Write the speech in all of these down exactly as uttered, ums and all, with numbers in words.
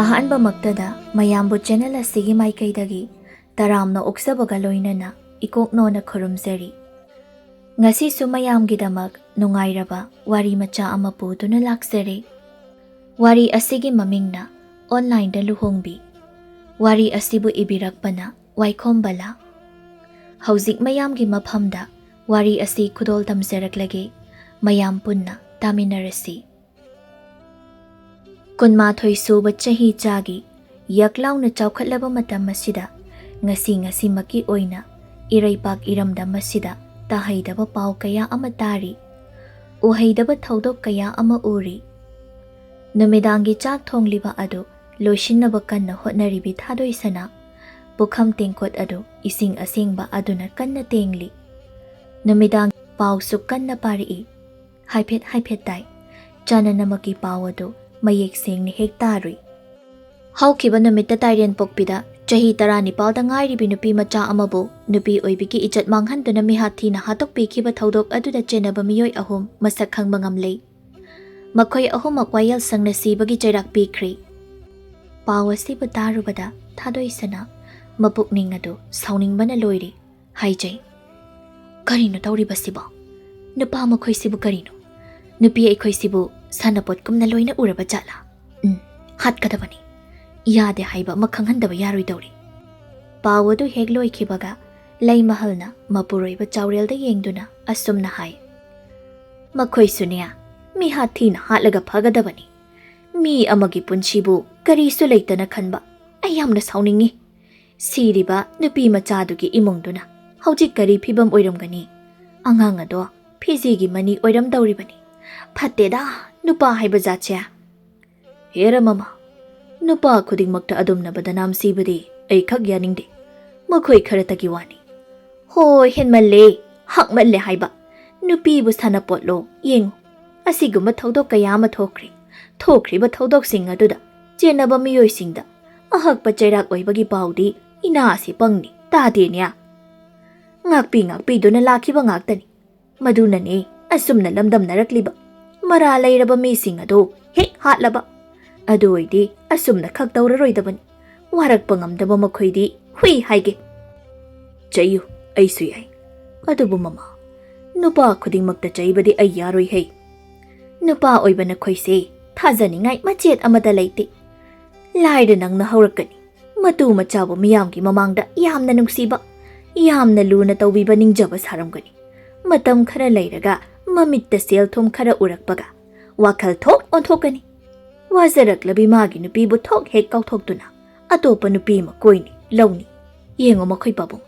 ꯑꯍꯥꯟꯕꯃꯛꯇꯗ ꯃꯌꯥꯝꯕꯨ ꯆꯦꯅꯦꯜ ꯑꯁꯤꯒꯤ ꯃꯥꯏꯀꯩꯗꯒꯤ ꯇꯔꯥꯝꯅ ꯑꯣꯛꯆꯕꯒ ꯂꯣꯏꯅꯅ ꯏꯀꯣꯛꯅꯣꯅ ꯈꯨꯔꯨꯝꯖꯔꯤ꯫ ꯉꯁꯤꯁꯨ ꯃꯌꯥꯝꯒꯤꯗꯃꯛ ꯅꯨꯡꯉꯥꯏꯔꯕ ꯋꯥꯔꯤ ꯃꯆꯥ ꯑꯃ ꯄꯨꯗꯨꯅ ꯂꯥꯛꯆꯔꯦ꯫ ꯋꯥꯔꯤ ꯑꯁꯤꯒꯤ ꯃꯃꯤꯡꯅ ꯑꯣꯟꯂꯥꯏꯟꯗ ꯂꯨꯍꯣꯡꯕꯤ꯫ ꯋꯥꯔꯤ ꯑꯁꯤꯕꯨ ꯏꯕꯤꯔꯛꯄꯅ ꯋꯥꯏꯈꯣꯝ ꯕꯂꯥ꯫ ꯍꯧꯖꯤꯛ ꯃꯌꯥꯝꯒꯤ ꯃꯐꯝꯗ ꯋꯥꯔꯤ ꯑꯁꯤ ꯈꯨꯗꯣꯜ ꯇꯝꯖꯔꯛꯂꯒꯦ꯫ ꯃꯌꯥꯝ ꯄꯨꯟꯅ ꯇꯥꯃꯤꯟꯅꯔꯁꯤ꯫ ꯀꯨꯟꯃꯥꯊꯣꯏ ꯁꯨꯕ ꯆꯍꯤ ꯆꯥꯒꯤ ꯌꯛ ꯂꯥꯎꯅ ꯆꯥꯎꯈꯠꯂꯕ ꯃꯇꯝ ꯑꯁꯤꯗ ꯉꯁꯤ ꯉꯁꯤꯃꯛꯀꯤ ꯑꯣꯏꯅ ꯏꯔꯩꯄꯥꯛ ꯏꯔꯝꯗꯝ ꯑꯁꯤꯗ ꯇꯥꯍꯩꯗꯕ ꯄꯥꯎ ꯀꯌꯥ ꯑꯃ ꯇꯥꯔꯤ, ꯎꯍꯩꯗꯕ ꯊꯧꯗꯣꯛ ꯀꯌꯥ ꯑꯃ ꯎꯔꯤ꯫ ꯅꯨꯃꯤꯗꯥꯡꯒꯤ ꯆꯥꯛ ꯊꯣꯡꯂꯤꯕ ꯑꯗꯨ ꯂꯣꯏꯁꯤꯟꯅꯕ ꯀꯟꯅ ꯍꯣꯠꯅꯔꯤꯕꯤ ꯊꯥꯗꯣꯏꯁꯅꯥ ꯄꯨꯈꯝ ꯇꯦꯡꯀꯣꯠ ꯑꯗꯨ ꯏꯁꯤꯡ ꯑꯁꯦꯡꯕ ꯑꯗꯨꯅ ꯀꯟꯅ ꯇꯦꯡꯂꯤ꯫ ꯅꯨꯃꯤꯗꯥꯡ ꯄꯥꯎꯁꯨ ꯀꯟꯅ ꯄꯥꯔꯛꯏ꯫ ꯍꯥꯏꯐꯦꯠ ꯍꯥꯏꯐꯦꯠ ꯇꯥꯏ꯫ ꯆꯥꯅꯅꯃꯛꯀꯤ ꯄꯥꯎ ꯑꯗꯨ ꯃꯌꯦꯛ ꯁꯦꯡꯅ ꯍꯦꯛ ꯇꯥꯔꯨꯏ꯫ ꯍꯧꯈꯤꯕ ꯅꯨꯃꯤꯠꯇ ꯇꯥꯏꯔꯦꯟ ꯄꯣꯛꯄꯤꯗ ꯆꯍꯤ ꯇꯔꯥꯅꯤꯄꯥꯜꯗ ꯉꯥꯏꯔꯤꯕꯤ ꯅꯨꯄꯤ ꯃꯆꯥ ꯑꯃꯕꯨ ꯅꯨꯄꯤ ꯑꯣꯏꯕꯤꯒꯤ ꯏꯖꯠ ꯃꯥꯡꯍꯟꯗꯨꯅ ꯃꯤꯍꯥꯠ ꯊꯤꯅ ꯍꯥꯠꯇꯣꯛꯄꯤꯈꯤꯕ ꯊꯧꯗꯣꯛ ꯑꯗꯨꯗ ꯆꯦꯟꯅꯕ ꯃꯤꯑꯣꯏ ꯑꯍꯨꯝ ꯃꯁꯛ ꯈꯪꯕ ꯉꯝꯂꯦ꯫ ꯃꯈꯣꯏ ꯑꯍꯨꯝꯃꯛ ꯋꯥꯌꯦꯜ ꯁꯪꯅ ꯁꯤꯕꯒꯤ ꯆꯩꯔꯥꯛ ꯄꯤꯈ꯭ꯔꯦ꯫ ꯄꯥꯎ ꯑꯁꯤꯕꯨ ꯇꯥꯔꯨꯕꯗ ꯊꯥꯗꯣꯏꯁꯅꯥ ꯃꯄꯨꯛꯅꯤꯡ ꯑꯗꯨ ꯁꯥꯎꯅꯤꯡꯕꯅ ꯂꯣꯏꯔꯦ꯫ ꯍꯥꯏꯖꯩ, "ꯀꯔꯤꯅꯣ ꯇꯧꯔꯤꯕꯁꯤꯕꯣ? ꯅꯨꯄꯥ ꯃꯈꯣꯏꯁꯤꯕꯨ ꯀꯔꯤꯅꯣ? ꯅꯨꯄꯤ ꯑꯩꯈꯣꯏꯁꯤꯕꯨ ꯁꯥꯟꯅꯄꯣꯠꯀꯨꯝꯅ ꯂꯣꯏꯅ ꯎꯔꯕ ꯖꯥꯠꯂꯥ? ꯎꯝ, ꯍꯥꯠꯀꯗꯕꯅꯤ꯫ ꯌꯥꯗꯦ ꯍꯥꯏꯕ ꯑꯃ ꯈꯪꯍꯟꯗꯕ ꯌꯥꯔꯣꯏꯗꯧꯔꯤ꯫" ꯄꯥꯎ ꯑꯗꯨ ꯍꯦꯛ ꯂꯣꯏꯈꯤꯕꯒ ꯂꯩꯃꯍꯜꯅ ꯃꯄꯨꯔꯣꯏꯕ ꯆꯥꯎꯔꯦꯜꯗ ꯌꯦꯡꯗꯨꯅ ꯑꯁꯨꯝꯅ ꯍꯥꯏ, "ꯃꯈꯣꯏꯁꯨꯅꯦ, ꯃꯤꯍꯥꯠ ꯊꯤꯅ ꯍꯥꯠꯂꯒ ꯐꯒꯗꯕꯅꯤ꯫ ꯃꯤ ꯑꯃꯒꯤ ꯄꯨꯟꯁꯤꯕꯨ ꯀꯔꯤꯁꯨ ꯂꯩꯇꯅ ꯈꯟꯕ ꯑꯩ ꯌꯥꯝꯅ ꯁꯥꯎꯅꯤꯡꯉꯤ꯫ ꯁꯤꯔꯤꯕ ꯅꯨꯄꯤ ꯃꯆꯥꯗꯨꯒꯤ ꯏꯃꯨꯡꯗꯨꯅ ꯍꯧꯖꯤꯛ ꯀꯔꯤ ꯐꯤꯕꯝ ꯑꯣꯏꯔꯝꯒꯅꯤ? ꯑꯉꯥꯡ ꯑꯗꯣ ꯐꯤꯖꯤꯒꯤ ꯃꯅꯤ ꯑꯣꯏꯔꯝꯗꯧꯔꯤꯕꯅꯤ꯫ ꯐꯠꯇꯦꯗ, ꯅꯨꯄꯥ ꯍꯥꯏꯕ ꯖꯥꯠꯁꯦ꯫" "ꯍꯦꯔꯥ ꯃꯃꯥ, ꯅꯨꯄꯥ ꯈꯨꯗꯤꯡꯃꯛꯇ ꯑꯗꯨꯝꯅ ꯕꯗꯅꯥꯝ ꯁꯤꯕꯗꯤ ꯑꯩ ꯈꯛ ꯌꯥꯅꯤꯡꯗꯦ꯫ ꯃꯈꯣꯏ ꯈꯔꯇꯒꯤ ꯋꯥꯅꯤ꯫" "ꯍꯣꯏ, ꯍꯦꯟꯃꯜꯂꯦ, ꯍꯛꯃꯜꯂꯦ ꯍꯥꯏꯕ꯫ ꯅꯨꯄꯤꯕꯨ ꯁꯥꯟꯅꯄꯣꯠꯂꯣ? ꯌꯦꯡꯉꯨ, ꯑꯁꯤꯒꯨꯝꯕ ꯊꯧꯗꯣꯛ ꯀꯌꯥ ꯑꯃ ꯊꯣꯛꯈ꯭ꯔꯦ꯫ ꯊꯣꯛꯈ꯭ꯔꯤꯕ ꯊꯧꯗꯣꯛꯁꯤꯡ ꯑꯗꯨꯗ ꯆꯦꯟꯅꯕ ꯃꯤꯑꯣꯏꯁꯤꯡꯗ ꯑꯍꯛꯄ ꯆꯩꯔꯥꯛ ꯑꯣꯏꯕꯒꯤ ꯄꯥꯎꯗꯤ ꯏꯅꯥ ꯑꯁꯤ ꯄꯪꯅꯤ, ꯇꯥꯗꯦꯅꯦ꯫ ꯉꯥꯛꯄꯤ ꯉꯥꯛꯄꯤꯗꯨꯅ ꯂꯥꯛꯈꯤꯕ ꯉꯥꯛꯇꯅꯤ꯫ ꯃꯗꯨꯅꯅꯦ ꯑꯁꯨꯝꯅ ꯂꯝꯗꯝꯅꯔꯛꯂꯤꯕ꯫ ꯃꯔꯥ ꯂꯩꯔꯕ ꯃꯤꯁꯤꯡ ꯑꯗꯨ ꯍꯦꯛ ꯍꯥꯠꯂꯕ, ꯑꯗꯨ ꯑꯣꯏꯗꯤ ꯑꯁꯨꯝꯅ ꯈꯛ ꯇꯧꯔꯔꯣꯏꯗꯕꯅꯤ꯫ ꯋꯥꯔꯛꯄ ꯉꯝꯗꯕ ꯃꯈꯣꯏꯗꯤ ꯍꯨꯏ ꯍꯥꯏꯒꯦ꯫ ꯆꯩꯌꯨ, ꯑꯩꯁꯨ ꯌꯥꯏ꯫ ꯑꯗꯨꯕꯨ ꯃꯃꯥ, ꯅꯨꯄꯥ ꯈꯨꯗꯤꯡꯃꯛꯇ ꯆꯩꯕꯗꯤ ꯑꯩ ꯌꯥꯔꯣꯏ ꯍꯩ꯫ ꯅꯨꯄꯥ ꯑꯣꯏꯕ ꯅꯈꯣꯏꯁꯦ ꯊꯥꯖꯅꯤꯡꯉꯥꯏ ꯃꯆꯦꯠ ꯑꯃꯠꯇ ꯂꯩꯇꯦ꯫ ꯂꯥꯏꯔ ꯅꯪꯅ ꯍꯧꯔꯛꯀꯅꯤ꯫ ꯃꯇꯨ ꯃꯆꯥꯕꯨ ꯃꯤꯌꯥꯝꯒꯤ ꯃꯃꯥꯡꯗ ꯌꯥꯝꯅ ꯅꯨꯡꯁꯤꯕ, ꯌꯥꯝꯅ ꯂꯨꯅ ꯇꯧꯕꯤꯕ ꯅꯤꯡꯖꯕ ꯁꯥꯔꯝꯒꯅꯤ꯫ ꯃꯇꯝ ꯈꯔ ꯂꯩꯔꯒ ꯃꯃꯤꯠꯇ ꯁꯦꯜ ꯊꯨꯝ ꯈꯔ ꯎꯔꯛꯄꯒ ꯋꯥꯈꯜ ꯊꯣꯛ ꯑꯣꯟꯊꯣꯛꯀꯅꯤ꯫ ꯋꯥꯖꯔꯛꯂꯕꯤ ꯃꯥꯒꯤ ꯅꯨꯄꯤꯕꯨ ꯊꯣꯛ ꯍꯦꯛ ꯀꯥꯎꯊꯣꯛꯇꯨꯅ ꯑꯇꯣꯞꯄ ꯅꯨꯄꯤ ꯑꯃ ꯀꯣꯏꯅꯤ, ꯂꯧꯅꯤ꯫ ꯌꯦꯡꯉꯨ ꯃꯈꯣꯏ ꯄꯥꯕꯨꯡ,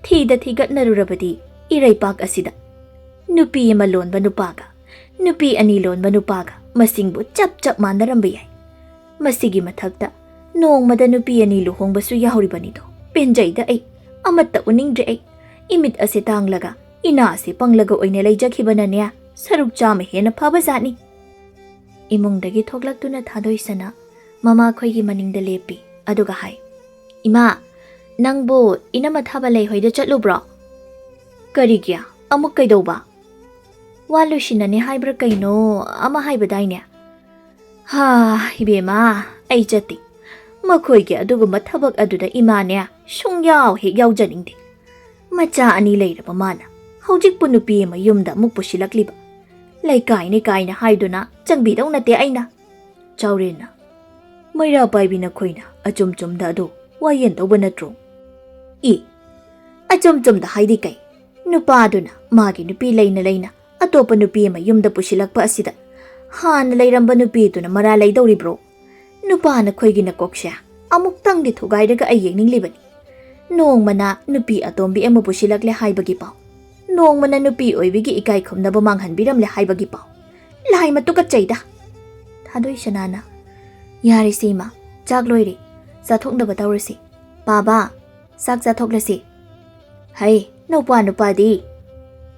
ꯊꯤꯗ ꯊꯤꯒꯠꯅꯔꯨꯔꯕꯗꯤ ꯏꯔꯩꯄꯥꯛ ꯑꯁꯤꯗ ꯅꯨꯄꯤ ꯑꯃ ꯂꯣꯟꯕ ꯅꯨꯄꯥꯒ ꯅꯨꯄꯤ ꯑꯅꯤ ꯂꯣꯟꯕ ꯅꯨꯄꯥꯒ ꯃꯁꯤꯡꯕꯨ ꯆꯞ ꯆꯞ ꯃꯥꯟꯅꯔꯝꯕ ꯌꯥꯏ꯫ ꯃꯁꯤꯒꯤ ꯃꯊꯛꯇ ꯅꯣꯡꯃꯗ ꯅꯨꯄꯤ ꯑꯅꯤ ꯂꯨꯍꯣꯡꯕꯁꯨ ꯌꯥꯎꯔꯤꯕꯅꯤꯗꯣ꯫ ꯄꯦꯟꯖꯩꯗ ꯑꯩ, ꯑꯃꯠꯇ ꯎꯅꯤꯡꯗ꯭ꯔꯦ ꯑꯩ꯫ ꯏꯃꯤꯠ ꯑꯁꯦ ꯇꯥꯡꯂꯒ, ꯏꯅꯥ ꯑꯁꯦ ꯄꯪꯂꯒ ꯑꯣꯏꯅ ꯂꯩꯖꯈꯤꯕꯅꯅꯦ ꯁꯔꯨꯛ ꯆꯥꯝꯃ ꯍꯦꯟꯅ ꯐꯕꯖꯥꯠꯅꯤ꯫ ꯏꯃꯨꯡꯗꯒꯤ ꯊꯣꯛꯂꯛꯇꯨꯅ ꯊꯥꯗꯣꯏꯁꯅꯥ ꯃꯃꯥꯈꯣꯏꯒꯤ ꯃꯅꯤꯡꯗ ꯂꯦꯞꯄꯤ꯫ ꯑꯗꯨꯒ ꯍꯥꯏ, "ꯏꯃꯥ, ꯅꯪꯕꯨ ꯏꯅꯝꯃ ꯊꯥꯕ ꯂꯩꯍꯣꯏꯗ ꯆꯠꯂꯨꯕ꯭ꯔꯣ?" "ꯀꯔꯤꯒꯤ? ꯑꯃꯨꯛ ꯀꯩꯗꯧꯕ?" "ꯋꯥ ꯂꯣꯏꯁꯤꯟꯅꯅꯤ ꯍꯥꯏꯕ꯭ꯔꯥ ꯀꯩꯅꯣ ꯑꯃ ꯍꯥꯏꯕꯗꯥꯏꯅꯦ?" "ꯍꯥ, ꯏꯕꯦꯝꯃ, ꯑꯩ ꯆꯠꯇꯦ꯫ ꯃꯈꯣꯏꯒꯤ ꯑꯗꯨꯒꯨꯝꯕ ꯊꯕꯛ ꯑꯗꯨꯗ ꯏꯃꯥꯅꯦ ꯁꯨꯡꯌꯥꯎ ꯍꯦꯛ ꯌꯥꯎꯖꯅꯤꯡꯗꯦ꯫ ꯃꯆꯥ ꯑꯅꯤ ꯂꯩꯔꯕ ꯃꯥꯅ ꯍꯧꯖꯤꯛꯄꯨ ꯅꯨꯄꯤ ꯑꯃ ꯌꯨꯝꯗ ꯑꯃꯨꯛ ꯄꯨꯁꯤꯜꯂꯛꯂꯤꯕ꯫ ꯂꯩꯀꯥꯏꯅꯤ ꯀꯥꯏꯅ ꯍꯥꯏꯗꯨꯅ ꯆꯪꯕꯤꯗꯧ ꯅꯠꯇꯦ ꯑꯩꯅ꯫" ꯆꯥꯎꯔꯦꯟꯅ, "ꯃꯩꯔꯥ ꯄꯥꯏꯕꯤ ꯅꯈꯣꯏꯅ ꯑꯆꯨꯝ ꯆꯨꯝꯗ ꯑꯗꯨ ꯋꯥꯌꯦꯟ ꯇꯧꯕ ꯅꯠꯇ꯭ꯔꯣ?" "ꯏ, ꯑꯆꯨꯝ ꯆꯨꯝꯗ ꯍꯥꯏꯗꯤ ꯀꯩ? ꯅꯨꯄꯥꯗꯨꯅ ꯃꯥꯒꯤ ꯅꯨꯄꯤ ꯂꯩꯅ ꯂꯩꯅ ꯑꯇꯣꯞꯄ ꯅꯨꯄꯤ ꯑꯃ ꯌꯨꯝꯗ ꯄꯨꯁꯤꯜꯂꯛꯄ ꯑꯁꯤꯗ ꯍꯥꯟꯅ ꯂꯩꯔꯝꯕ ꯅꯨꯄꯤꯗꯨꯅ ꯃꯔꯥ ꯂꯩꯗꯧꯔꯤꯕ꯭ꯔꯣ? ꯅꯨꯄꯥ ꯅꯈꯣꯏꯒꯤ ꯅꯀꯣꯛꯁꯦ ꯑꯃꯨꯛꯇꯪꯗꯤ ꯊꯨꯒꯥꯏꯔꯒ ꯑꯩ ꯌꯦꯡꯅꯤꯡꯂꯤꯕꯅꯤ꯫ ꯅꯣꯡꯃꯅ ꯅꯨꯄꯤ ꯑꯇꯣꯝꯕꯤ ꯑꯃ ꯄꯨꯁꯤꯜꯂꯛꯂꯦ ꯍꯥꯏꯕꯒꯤ ꯄꯥꯎ, ꯅꯣꯡꯃꯅ ꯅꯨꯄꯤ ꯑꯣꯏꯕꯤꯒꯤ ꯏꯀꯥꯏ ꯈꯨꯝꯅꯕ ꯃꯥꯡꯍꯟꯕꯤꯔꯝꯂꯦ ꯍꯥꯏꯕꯒꯤ ꯄꯥꯎ꯫ ꯂꯥꯏꯃ ꯇꯨꯀꯠꯆꯩꯗ꯫" ꯊꯥꯗꯣꯏ ꯁꯅꯥꯅ, "ꯌꯥꯔꯦꯁꯦ ꯏꯃꯥ, ꯆꯥꯛ ꯂꯣꯏꯔꯦ, ꯆꯥꯊꯣꯛꯅꯕ ꯇꯧꯔꯁꯤ꯫ ꯄꯥꯕ, ꯆꯥꯛ ꯆꯥꯊꯣꯛꯂꯁꯤ꯫" "ꯍꯩ, ꯅꯧꯄꯥ ꯅꯨꯄꯥꯗꯤ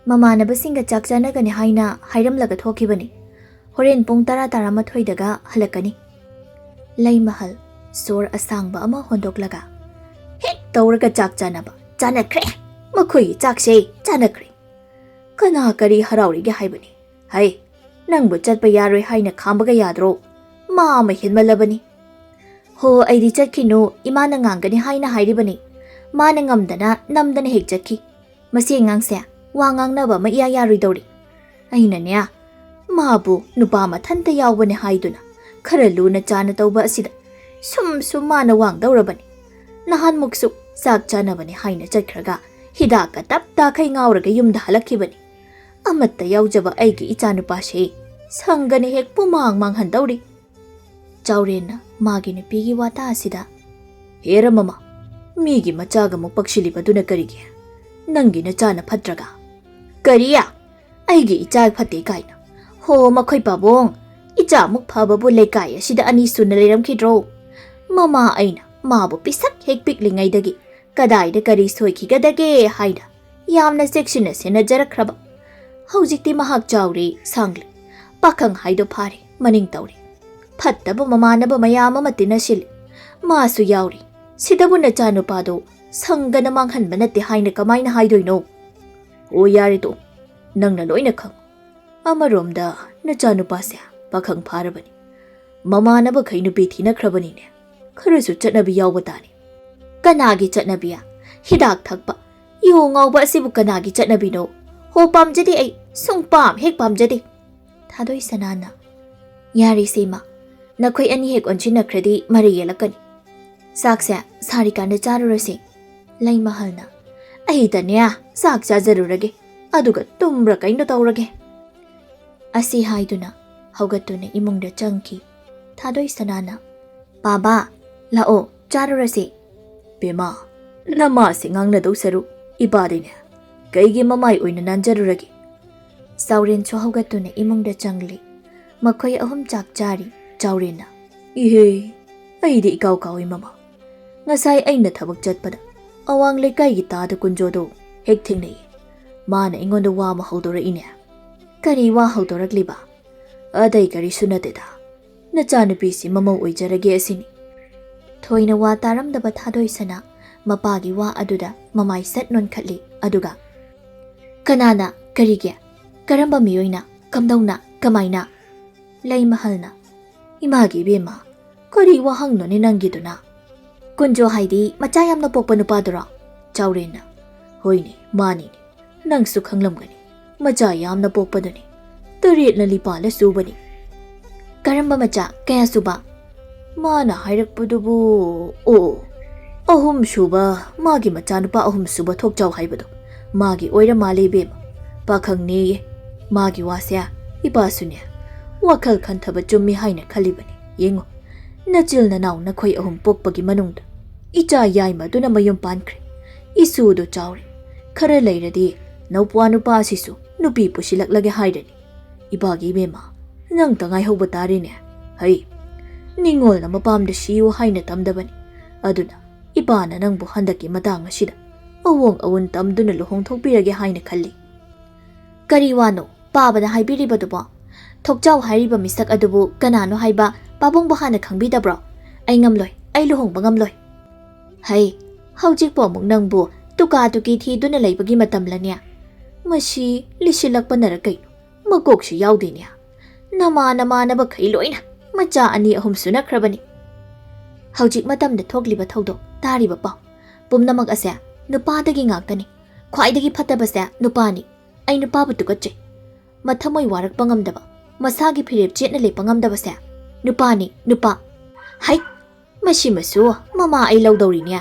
ꯃꯃꯥꯟꯅꯕꯁꯤꯡꯒ ꯆꯥꯛ ꯆꯥꯅꯒꯅꯤ ꯍꯥꯏꯅ ꯍꯥꯏꯔꯝꯂꯒ ꯊꯣꯛꯈꯤꯕꯅꯤ꯫ ꯍꯣꯔꯦꯟ ꯄꯨꯡ ꯇꯔꯥ ꯇꯔꯥꯃꯥꯊꯣꯏꯗꯒ ꯍꯜꯂꯛꯀꯅꯤ꯫" ꯂꯩꯃꯍꯜ ꯁꯣꯔ ꯑꯁꯥꯡꯕ ꯑꯃ ꯍꯣꯟꯗꯣꯛꯂꯒ, "ꯍꯦꯛ ꯇꯧꯔꯒ ꯆꯥꯛ ꯆꯥꯅꯕ ꯆꯥꯅꯈ꯭ꯔꯦ꯫ ꯃꯈꯣꯏꯒꯤ ꯆꯥꯛꯁꯦ ꯆꯥꯅꯈ꯭ꯔꯦ꯫ ꯀꯅꯥ ꯀꯔꯤ ꯍꯔꯥꯎꯔꯤꯒꯦ ꯍꯥꯏꯕꯅꯤ? ꯍꯩ, ꯅꯪꯕꯨ ꯆꯠꯄ ꯌꯥꯔꯣꯏ ꯍꯥꯏꯅ ꯈꯥꯝꯕꯒ ꯌꯥꯗ꯭ꯔꯣ? ꯃꯥ ꯑꯃ ꯍꯦꯟꯃꯜꯂꯕꯅꯤ꯫ "ꯍꯣ, ꯑꯩꯗꯤ ꯆꯠꯈꯤꯅꯨ, ꯏꯃꯥꯅ ꯉꯥꯡꯒꯅꯤ ꯍꯥꯏꯅ ꯍꯥꯏꯔꯤꯕꯅꯤ꯫ ꯃꯥꯅ ꯉꯝꯗꯅ ꯅꯝꯗꯅ ꯍꯦꯛ ꯆꯠꯈꯤ꯫ ꯃꯁꯤ ꯑꯉꯥꯡꯁꯦ ꯋꯥ ꯉꯥꯡꯅꯕ ꯑꯃ ꯏꯌꯥ ꯌꯥꯔꯣꯏꯗꯧꯔꯤ꯫ ꯑꯩꯅꯅꯦ, ꯃꯥꯕꯨ ꯅꯨꯄꯥ ꯃꯊꯟꯇ ꯌꯥꯎꯕꯅꯦ ꯍꯥꯏꯗꯨꯅ ꯈꯔ ꯂꯨꯅ ꯆꯥꯅ ꯇꯧꯕ ꯑꯁꯤꯗ ꯁꯨꯝ ꯁꯨꯝ ꯃꯥꯅ ꯋꯥꯡꯗꯧꯔꯕꯅꯤ꯫ ꯅꯍꯥꯟꯃꯨꯛꯁꯨ ꯆꯥꯛ ꯆꯥꯅꯕꯅꯦ ꯍꯥꯏꯅ ꯆꯠꯈ꯭ꯔꯒ ꯍꯤꯗꯥꯛꯀ ꯇꯞ ꯇꯥꯈꯩ ꯉꯥꯎꯔꯒ ꯌꯨꯝꯗ ꯍꯜꯂꯛꯈꯤꯕꯅꯤ꯫ ꯑꯃꯠꯇ ꯌꯥꯎꯖꯕ ꯑꯩꯒꯤ ꯏꯆꯥꯅꯨꯄꯥꯁꯦ ꯁꯪꯒꯅ ꯍꯦꯛ ꯄꯨꯃꯥꯡ ꯃꯥꯡꯍꯟꯗꯧꯔꯤ꯫" ꯆꯥꯎꯔꯦꯟꯅ ꯃꯥꯒꯤ ꯅꯨꯄꯤꯒꯤ ꯋꯥꯇꯥ ꯑꯁꯤꯗ, "ꯍꯦꯔ ꯃꯃꯥ, ꯃꯤꯒꯤ ꯃꯆꯥꯒ ꯑꯃꯨꯛ ꯄꯛꯁꯤꯜꯂꯤꯕꯗꯨꯅ ꯀꯔꯤꯒꯤ? ꯅꯪꯒꯤ ꯅꯆꯥꯅ ꯐꯠꯇ꯭ꯔꯒ?" "ꯀꯔꯤ? ꯑꯩꯒꯤ ꯏꯆꯥ ꯐꯠꯇꯦ ꯀꯥꯏꯅ? ꯍꯣ, ꯃꯈꯣꯏ ꯄꯥꯕꯨꯡ, ꯏꯆꯥꯃꯨꯛ ꯐꯕꯕꯨ ꯂꯩꯀꯥꯏ ꯑꯁꯤꯗ ꯑꯅꯤ ꯁꯨꯅ ꯂꯩꯔꯝꯈꯤꯗ꯭ꯔꯣ? ꯃꯃꯥ ꯑꯩꯅ ꯃꯥꯕꯨ ꯄꯤꯁꯛ ꯍꯦꯛ ꯄꯤꯛꯂꯤꯉꯩꯗꯒꯤ ꯀꯗꯥꯏꯗ ꯀꯔꯤ ꯁꯣꯏꯈꯤꯒꯗꯒꯦ ꯍꯥꯏꯅ ꯌꯥꯝꯅ ꯆꯦꯛꯁꯤꯟꯅ ꯁꯦꯟꯅꯖꯔꯛꯈ꯭ꯔꯕ꯫ ꯍꯧꯖꯤꯛꯇꯤ ꯃꯍꯥꯛ ꯆꯥꯎꯔꯦ, ꯁꯥꯡꯂꯦ, ꯄꯥꯈꯪ ꯍꯥꯏꯗꯣ ꯐꯥꯔꯦ, ꯃꯅꯤꯡ ꯇꯧꯔꯦ꯫ ꯐꯠꯇꯕ ꯃꯃꯥꯟꯅꯕ ꯃꯌꯥꯝ ꯑꯃ ꯇꯤꯟꯅꯁꯤꯜꯂꯤ꯫ ꯃꯥꯁꯨ ꯌꯥꯎꯔꯤ꯫ ꯁꯤꯗꯕꯨ ꯅꯆꯥꯅꯨꯄꯥꯗꯣ ꯁꯪꯒꯅ ꯃꯥꯡꯍꯟꯕ ꯅꯠꯇꯦ ꯍꯥꯏꯅ ꯀꯃꯥꯏꯅ ꯍꯥꯏꯗꯣꯏꯅꯣ?" "ꯑꯣ, ꯌꯥꯔꯦ ꯇꯣ, ꯅꯪꯅ ꯂꯣꯏꯅ ꯈꯪꯉꯨ꯫ ꯑꯃꯔꯣꯝꯗ ꯅꯆꯥꯅꯨꯄꯥꯁꯦ ꯄꯥꯈꯪ ꯐꯥꯔꯕꯅꯤ꯫ ꯃꯃꯥꯟꯅꯕꯈꯩ ꯅꯨꯄꯤ ꯊꯤꯅꯈ꯭ꯔꯕꯅꯤꯅꯦ꯫ ꯈꯔꯁꯨ ꯆꯠꯅꯕꯤ ꯌꯥꯎꯕ ꯇꯥꯅꯤ꯫" "ꯀꯅꯥꯒꯤ ꯆꯠꯅꯕꯤ? ꯍꯤꯗꯥꯛ ꯊꯛꯄ, ꯌꯨ ꯉꯥꯎꯕ ꯑꯁꯤꯕꯨ ꯀꯅꯥꯒꯤ ꯆꯠꯅꯕꯤꯅꯣ? ꯍꯣ, ꯄꯥꯝꯖꯗꯦ ꯑꯩ, ꯁꯨꯡ ꯄꯥꯝ ꯍꯦꯛ ꯄꯥꯝꯖꯗꯦ꯫" ꯊꯥꯗꯣꯏ ꯁꯅꯥꯅ, "ꯌꯥꯔꯦꯁꯦ ꯏꯃꯥ, ꯅꯈꯣꯏ ꯑꯅꯤ ꯍꯦꯛ ꯑꯣꯟꯁꯤꯟꯅꯈ꯭ꯔꯗꯤ ꯃꯔꯩ ꯌꯦꯜꯂꯛꯀꯅꯤ꯫ ꯆꯥꯛꯁꯦ ꯁꯥꯔꯤꯀꯥꯟꯗ ꯆꯥꯔꯨꯔꯁꯤ꯫" ꯂꯩꯃꯍꯜꯅ, "ꯑꯩꯗꯅꯦ ꯆꯥꯛ ꯆꯥꯖꯔꯨꯔꯒꯦ, ꯑꯗꯨꯒ ꯇꯨꯝꯕ꯭ꯔꯥ ꯀꯩꯅꯣ ꯇꯧꯔꯒꯦ꯫" ꯑꯁꯤ ꯍꯥꯏꯗꯨꯅ ꯍꯧꯒꯠꯇꯨꯅ ꯏꯃꯨꯡꯗ ꯆꯪꯈꯤ꯫ ꯊꯥꯗꯣꯏ ꯁꯅꯥꯅ, "ꯄꯥꯕꯥ, ꯂꯥꯛꯑꯣ, ꯆꯥꯔꯨꯔꯁꯤ꯫" "ꯕꯦꯃꯥ, ꯅꯃꯥꯁꯦ ꯉꯥꯡꯅꯗꯧ ꯁꯔꯨꯛ ꯏꯄꯥꯗꯤꯅꯦ ꯀꯩꯒꯤ ꯃꯃꯥꯏ ꯑꯣꯏꯅ ꯅꯥꯟꯖꯔꯨꯔꯒꯦ?" ꯆꯥꯎꯔꯦꯟꯁꯨ ꯍꯧꯒꯠꯇꯨꯅ ꯏꯃꯨꯡꯗ ꯆꯪꯂꯤ꯫ ꯃꯈꯣꯏ ꯑꯍꯨꯝ ꯆꯥꯛ ꯆꯥꯔꯤ꯫ ꯆꯥꯎꯔꯦꯟꯅ, "ꯏꯍꯦ, ꯑꯩꯗꯤ ꯏꯀꯥꯎ ꯀꯥꯎꯏ ꯃꯃꯥ꯫ ꯉꯁꯥꯏ ꯑꯩꯅ ꯊꯕꯛ ꯆꯠꯄꯗ ꯑꯋꯥꯡ ꯂꯩꯀꯥꯏꯒꯤ ꯇꯥꯗ ꯀꯨꯟꯖꯣꯗꯣ ꯍꯦꯛ ꯊꯦꯡꯅꯩ꯫ ꯃꯥꯅ ꯑꯩꯉꯣꯟꯗ ꯋꯥ ꯑꯃ ꯍꯧꯗꯣꯔꯛꯏꯅꯦ꯫" "ꯀꯔꯤ ꯋꯥ ꯍꯧꯗꯣꯔꯛꯂꯤꯕ?" "ꯑꯇꯩ ꯀꯔꯤꯁꯨ ꯅꯠꯇꯦꯗ, ꯅꯆꯥꯅꯨꯄꯤꯁꯤ ꯃꯃꯧ ꯑꯣꯏꯖꯔꯒꯦ ꯑꯁꯤꯅꯤ꯫" ꯊꯣꯏꯅ ꯋꯥ ꯇꯥꯔꯝꯗꯕ ꯊꯥꯗꯣꯏ ꯁꯅꯥ ꯃꯄꯥꯒꯤ ꯋꯥ ꯑꯗꯨꯗ ꯃꯃꯥꯏ ꯁꯠ ꯅꯣꯟꯈꯠꯂꯤ꯫ ꯑꯗꯨꯒ, "ꯀꯅꯥꯅ? ꯀꯔꯤꯒꯤ? ꯀꯔꯝꯕ ꯃꯤꯑꯣꯏꯅ? ꯀꯝꯗꯧꯅ? ꯀꯃꯥꯏꯅ?" ꯂꯩꯃꯍꯜꯅ, ꯏꯃꯥꯒꯤ ꯏꯕꯦꯝꯃ, ꯀꯔꯤ ꯋꯥꯍꯪꯅꯣꯅꯦ ꯅꯪꯒꯤꯗꯨꯅ? ꯀꯨꯟꯖꯣ ꯍꯥꯏꯗꯤ ꯃꯆꯥ ꯌꯥꯝꯅ ꯄꯣꯛꯄ ꯅꯨꯄꯥꯗꯨꯔꯣ? ꯆꯥꯎꯔꯦꯟꯅ, ꯍꯣꯏꯅꯦ, ꯃꯥꯅꯤꯅꯦ꯫ ꯅꯪꯁꯨ ꯈꯪꯂꯝꯒꯅꯤ, ꯃꯆꯥ ꯌꯥꯝꯅ ꯄꯣꯛꯄꯗꯨꯅꯤ꯫ ꯇꯔꯦꯠꯅ ꯂꯤꯄꯥꯂ ꯁꯨꯕꯅꯤ꯫ ꯀꯔꯝꯕ ꯃꯆꯥ? ꯀꯌꯥ ꯁꯨꯕ? ꯃꯥꯅ ꯍꯥꯏꯔꯛꯄꯗꯨꯕꯨ, ꯑꯣ, ꯑꯍꯨꯝ ꯁꯨꯕ, ꯃꯥꯒꯤ ꯃꯆꯥꯅꯨꯄꯥ ꯑꯍꯨꯝ ꯁꯨꯕ ꯊꯣꯛꯆꯥꯎ ꯍꯥꯏꯕꯗꯣ, ꯃꯥꯒꯤ ꯑꯣꯏꯔ ꯃꯥꯜꯂꯦ ꯏꯕꯦꯝꯃ꯫ ꯄꯥꯈꯪꯅꯦꯌꯦ꯫ ꯃꯥꯒꯤ ꯋꯥꯁꯦ ꯏꯄꯥꯁꯨꯅꯦ, ꯋꯥꯈꯜ ꯈꯟꯊꯕ ꯆꯨꯝꯃꯤ ꯍꯥꯏꯅ ꯈꯜꯂꯤꯕꯅꯤ꯫ ꯌꯦꯡꯉꯨ, ꯅꯆꯤꯜ ꯅꯅꯥꯎ ꯅꯈꯣꯏ ꯑꯍꯨꯝ ꯄꯣꯛꯄꯒꯤ ꯃꯅꯨꯡꯗ ꯏꯆꯥ ꯌꯥꯏꯃꯗꯨꯅ ꯃꯌꯨꯝ ꯄꯥꯟꯈ꯭ꯔꯦ꯫ ꯏꯁꯨꯗꯣ ꯆꯥꯎꯔꯦ꯫ ꯈꯔ ꯂꯩꯔꯗꯤ ꯅꯧꯄ꯭ꯋꯥ ꯅꯨꯄꯥ ꯑꯁꯤꯁꯨ ꯅꯨꯄꯤ ꯄꯨꯁꯤꯜꯂꯛꯂꯒꯦ ꯍꯥꯏꯔꯅꯤ꯫ ꯏꯄꯥꯒꯤ ꯏꯕꯦꯝꯃ, ꯅꯪꯇ ꯉꯥꯏꯍꯧꯕ ꯇꯥꯔꯦꯅꯦ꯫ ꯍꯩ, ꯅꯤꯡꯉꯣꯜꯅ ꯃꯄꯥꯝꯗ ꯁꯤꯌꯨ ꯍꯥꯏꯅ ꯇꯝꯗꯕꯅꯤ꯫ ꯑꯗꯨꯅ ꯏꯄꯥꯅ ꯅꯪꯕꯨ ꯍꯟꯗꯛꯀꯤ ꯃꯇꯥꯡ ꯑꯁꯤꯗ ꯑꯋꯣꯡ ꯑꯋꯨꯟ ꯇꯝꯗꯨꯅ ꯂꯨꯍꯣꯡꯊꯣꯛꯄꯤꯔꯒꯦ ꯍꯥꯏꯅ ꯈꯜꯂꯤ꯫ ꯀꯔꯤ ꯋꯥꯅꯣ ꯄꯥꯕꯅ ꯍꯥꯏꯕꯤꯔꯤꯕꯗꯨꯕꯣ? ꯊꯣꯛꯆꯥꯎ ꯍꯥꯏꯔꯤꯕ ꯃꯤꯁꯛ ꯑꯗꯨꯕꯨ ꯀꯅꯥꯅꯣ ꯍꯥꯏꯕ ꯄꯥꯕꯨꯡꯕꯨ ꯍꯥꯟꯅ ꯈꯪꯕꯤꯗꯕ꯭ꯔꯣ? ꯑꯩ ꯉꯝꯂꯣꯏ, ꯑꯩ ꯂꯨꯍꯣꯡꯕ ꯉꯝꯂꯣꯏ꯫ ꯍꯩ, ꯍꯧꯖꯤꯛꯄꯨ ꯑꯃꯨꯛ ꯅꯪꯕꯨ ꯇꯨꯀꯥ ꯇꯨꯀꯤ ꯊꯤꯗꯨꯅ ꯂꯩꯕꯒꯤ ꯃꯇꯝꯂꯅꯦ? ꯃꯁꯤ ꯂꯤꯁꯤꯜꯂꯛꯄꯅꯔ ꯀꯩꯅꯣ? ꯃꯀꯣꯛꯁꯨ ꯌꯥꯎꯗꯦꯅꯦ꯫ ꯅꯃꯥ ꯅꯃꯥꯟꯅꯕꯈꯩ ꯂꯣꯏꯅ ꯃꯆꯥ ꯑꯅꯤ ꯑꯍꯨꯝ ꯁꯨꯅꯈ꯭ꯔꯕꯅꯤ꯫ ꯍꯧꯖꯤꯛ ꯃꯇꯝꯗ ꯊꯣꯛꯂꯤꯕ ꯊꯧꯗꯣꯛ, ꯇꯥꯔꯤꯕ ꯄꯥꯎ ꯄꯨꯝꯅꯃꯛ ꯑꯁꯦ ꯅꯨꯄꯥꯗꯒꯤ ꯉꯥꯛꯇꯅꯤ꯫ ꯈ꯭ꯋꯥꯏꯗꯒꯤ ꯐꯠꯇꯕꯁꯦ ꯅꯨꯄꯥꯅꯤ꯫ ꯑꯩ ꯅꯨꯄꯥꯕꯨ ꯇꯨꯀꯠꯆꯩ꯫ ꯃꯊꯃꯣꯏ ꯋꯥꯔꯛꯄ ꯉꯝꯗꯕ, ꯃꯁꯥꯒꯤ ꯐꯤꯔꯦꯞ ꯆꯦꯠꯅ ꯂꯦꯞꯄ ꯉꯝꯗꯕꯁꯦ ꯅꯨꯄꯥꯅꯤ, ꯅꯨꯄꯥ꯫ ꯍꯩ, ꯃꯁꯤꯃꯁꯨ ꯃꯃꯥ ꯑꯩ ꯂꯧꯗꯧꯔꯤꯅꯦ꯫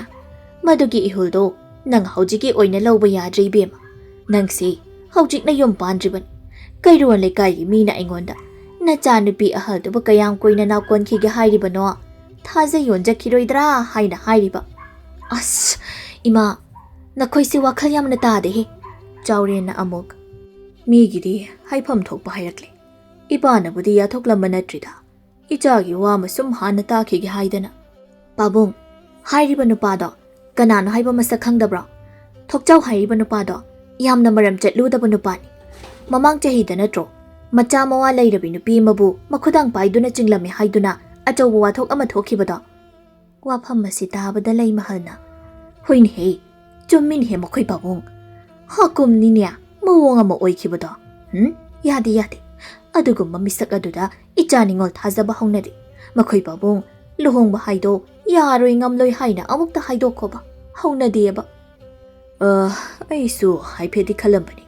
ꯃꯗꯨꯒꯤ ꯏꯍꯨꯜꯗꯣ ꯅꯪ ꯍꯧꯖꯤꯛꯀꯤ ꯑꯣꯏꯅ ꯂꯧꯕ ꯌꯥꯗ꯭ꯔꯦ ꯏꯕꯦꯝꯃ꯫ ꯅꯪꯁꯤ ꯍꯧꯖꯤꯛꯅ ꯌꯨꯝ ꯄꯥꯟꯗ꯭ꯔꯤꯕꯅꯤ꯫ ꯀꯩꯔꯣꯜ ꯂꯩꯀꯥꯏꯒꯤ ꯃꯤꯅ ꯑꯩꯉꯣꯟꯗ ꯅꯆꯥꯅꯨꯄꯤ ꯑꯍꯜꯗꯨꯕꯨ ꯀꯌꯥꯝ ꯀꯨꯏꯅ ꯅꯥꯎꯀꯣꯟꯈꯤꯒꯦ ꯍꯥꯏꯔꯤꯕꯅꯣ? ꯊꯥꯖ ꯌꯣꯟꯖꯈꯤꯔꯣꯏꯗ꯭ꯔꯥ ꯍꯥꯏꯅ ꯍꯥꯏꯔꯤꯕ꯫ ꯑꯁ, ꯏꯃꯥ, ꯅꯈꯣꯏꯁꯦ ꯋꯥꯈꯜ ꯌꯥꯝꯅ ꯇꯥꯗꯦꯍꯦ꯫ ꯆꯥꯎꯔꯦꯟꯅ ꯑꯃꯨꯛ, ꯃꯤꯒꯤꯗꯤ ꯍꯥꯏꯐꯝ ꯊꯣꯛꯄ ꯍꯥꯏꯔꯛꯂꯦ꯫ ꯏꯄꯥꯅꯕꯨꯗꯤ ꯌꯥꯊꯣꯛꯂꯝꯕ ꯅꯠꯇ꯭ꯔꯤꯗ꯫ ꯏꯆꯥꯒꯤ ꯋꯥ ꯑꯃ ꯁꯨꯝ ꯍꯥꯟꯅ ꯇꯥꯈꯤꯒꯦ ꯍꯥꯏꯗꯅ꯫ ꯄꯥꯕꯨꯡ, ꯍꯥꯏꯔꯤꯕ ꯅꯨꯄꯥꯗꯣ ꯀꯅꯥꯅꯣ ꯍꯥꯏꯕ ꯃꯁꯛ ꯈꯪꯗꯕ꯭ꯔꯣ? ꯊꯣꯛꯆꯥꯎ ꯍꯥꯏꯔꯤꯕ ꯅꯨꯄꯥꯗꯣ ꯌꯥꯝꯅ ꯃꯔꯝ ꯆꯠꯂꯨꯗꯕ ꯅꯨꯄꯥꯅꯤ꯫ ꯃꯃꯥꯡ ꯆꯍꯤꯗ ꯅꯠꯇ꯭ꯔꯣ ꯃꯆꯥ ꯃꯋꯥ ꯂꯩꯔꯕꯤ ꯅꯨꯄꯤ ꯑꯃꯕꯨ ꯃꯈꯨꯗꯥꯡ ꯄꯥꯏꯗꯨꯅ ꯆꯤꯡꯂꯝꯃꯤ ꯍꯥꯏꯗꯨꯅ ꯑꯆꯧꯕ ꯋꯥꯊꯣꯛ ꯑꯃ ꯊꯣꯛꯈꯤꯕꯗꯣ? ꯋꯥꯐꯝ ꯑꯁꯤ ꯇꯥꯕꯗ ꯂꯩꯃꯍꯜꯅ, ꯍꯣꯏꯅꯦꯍꯦ, ꯆꯨꯝꯃꯤꯅꯦꯍꯦ ꯃꯈꯣꯏ ꯄꯥꯕꯨꯡ꯫ ꯍꯥꯀꯨꯝꯅꯤꯅꯦ ꯃꯑꯣꯡ ꯑꯃ ꯑꯣꯏꯈꯤꯕꯗꯣ꯫ ꯎꯝ, ꯌꯥꯗꯦ, ꯌꯥꯗꯦ꯫ ꯑꯗꯨꯒꯨꯝꯕ ꯃꯤꯁꯛ ꯑꯗꯨꯗ ꯏꯆꯥ ꯅꯤꯉꯣꯜ ꯊꯥꯖꯕ ꯍꯧꯅꯗꯦ꯫ ꯃꯈꯣꯏ ꯄꯥꯕꯨꯡ, ꯂꯨꯍꯣꯡꯕ ꯍꯥꯏꯗꯣ ꯌꯥꯔꯣꯏ ꯉꯝꯂꯣꯏ ꯍꯥꯏꯅ ꯑꯃꯨꯛꯇ ꯍꯥꯏꯗꯣꯛꯈꯣꯕ꯫ ꯍꯧꯅꯗꯦꯕ꯫ "ꯑ, ꯑꯩꯁꯨ ꯍꯥꯏꯐꯦꯠꯇꯤ ꯈꯜꯂꯝꯕꯅꯤ꯫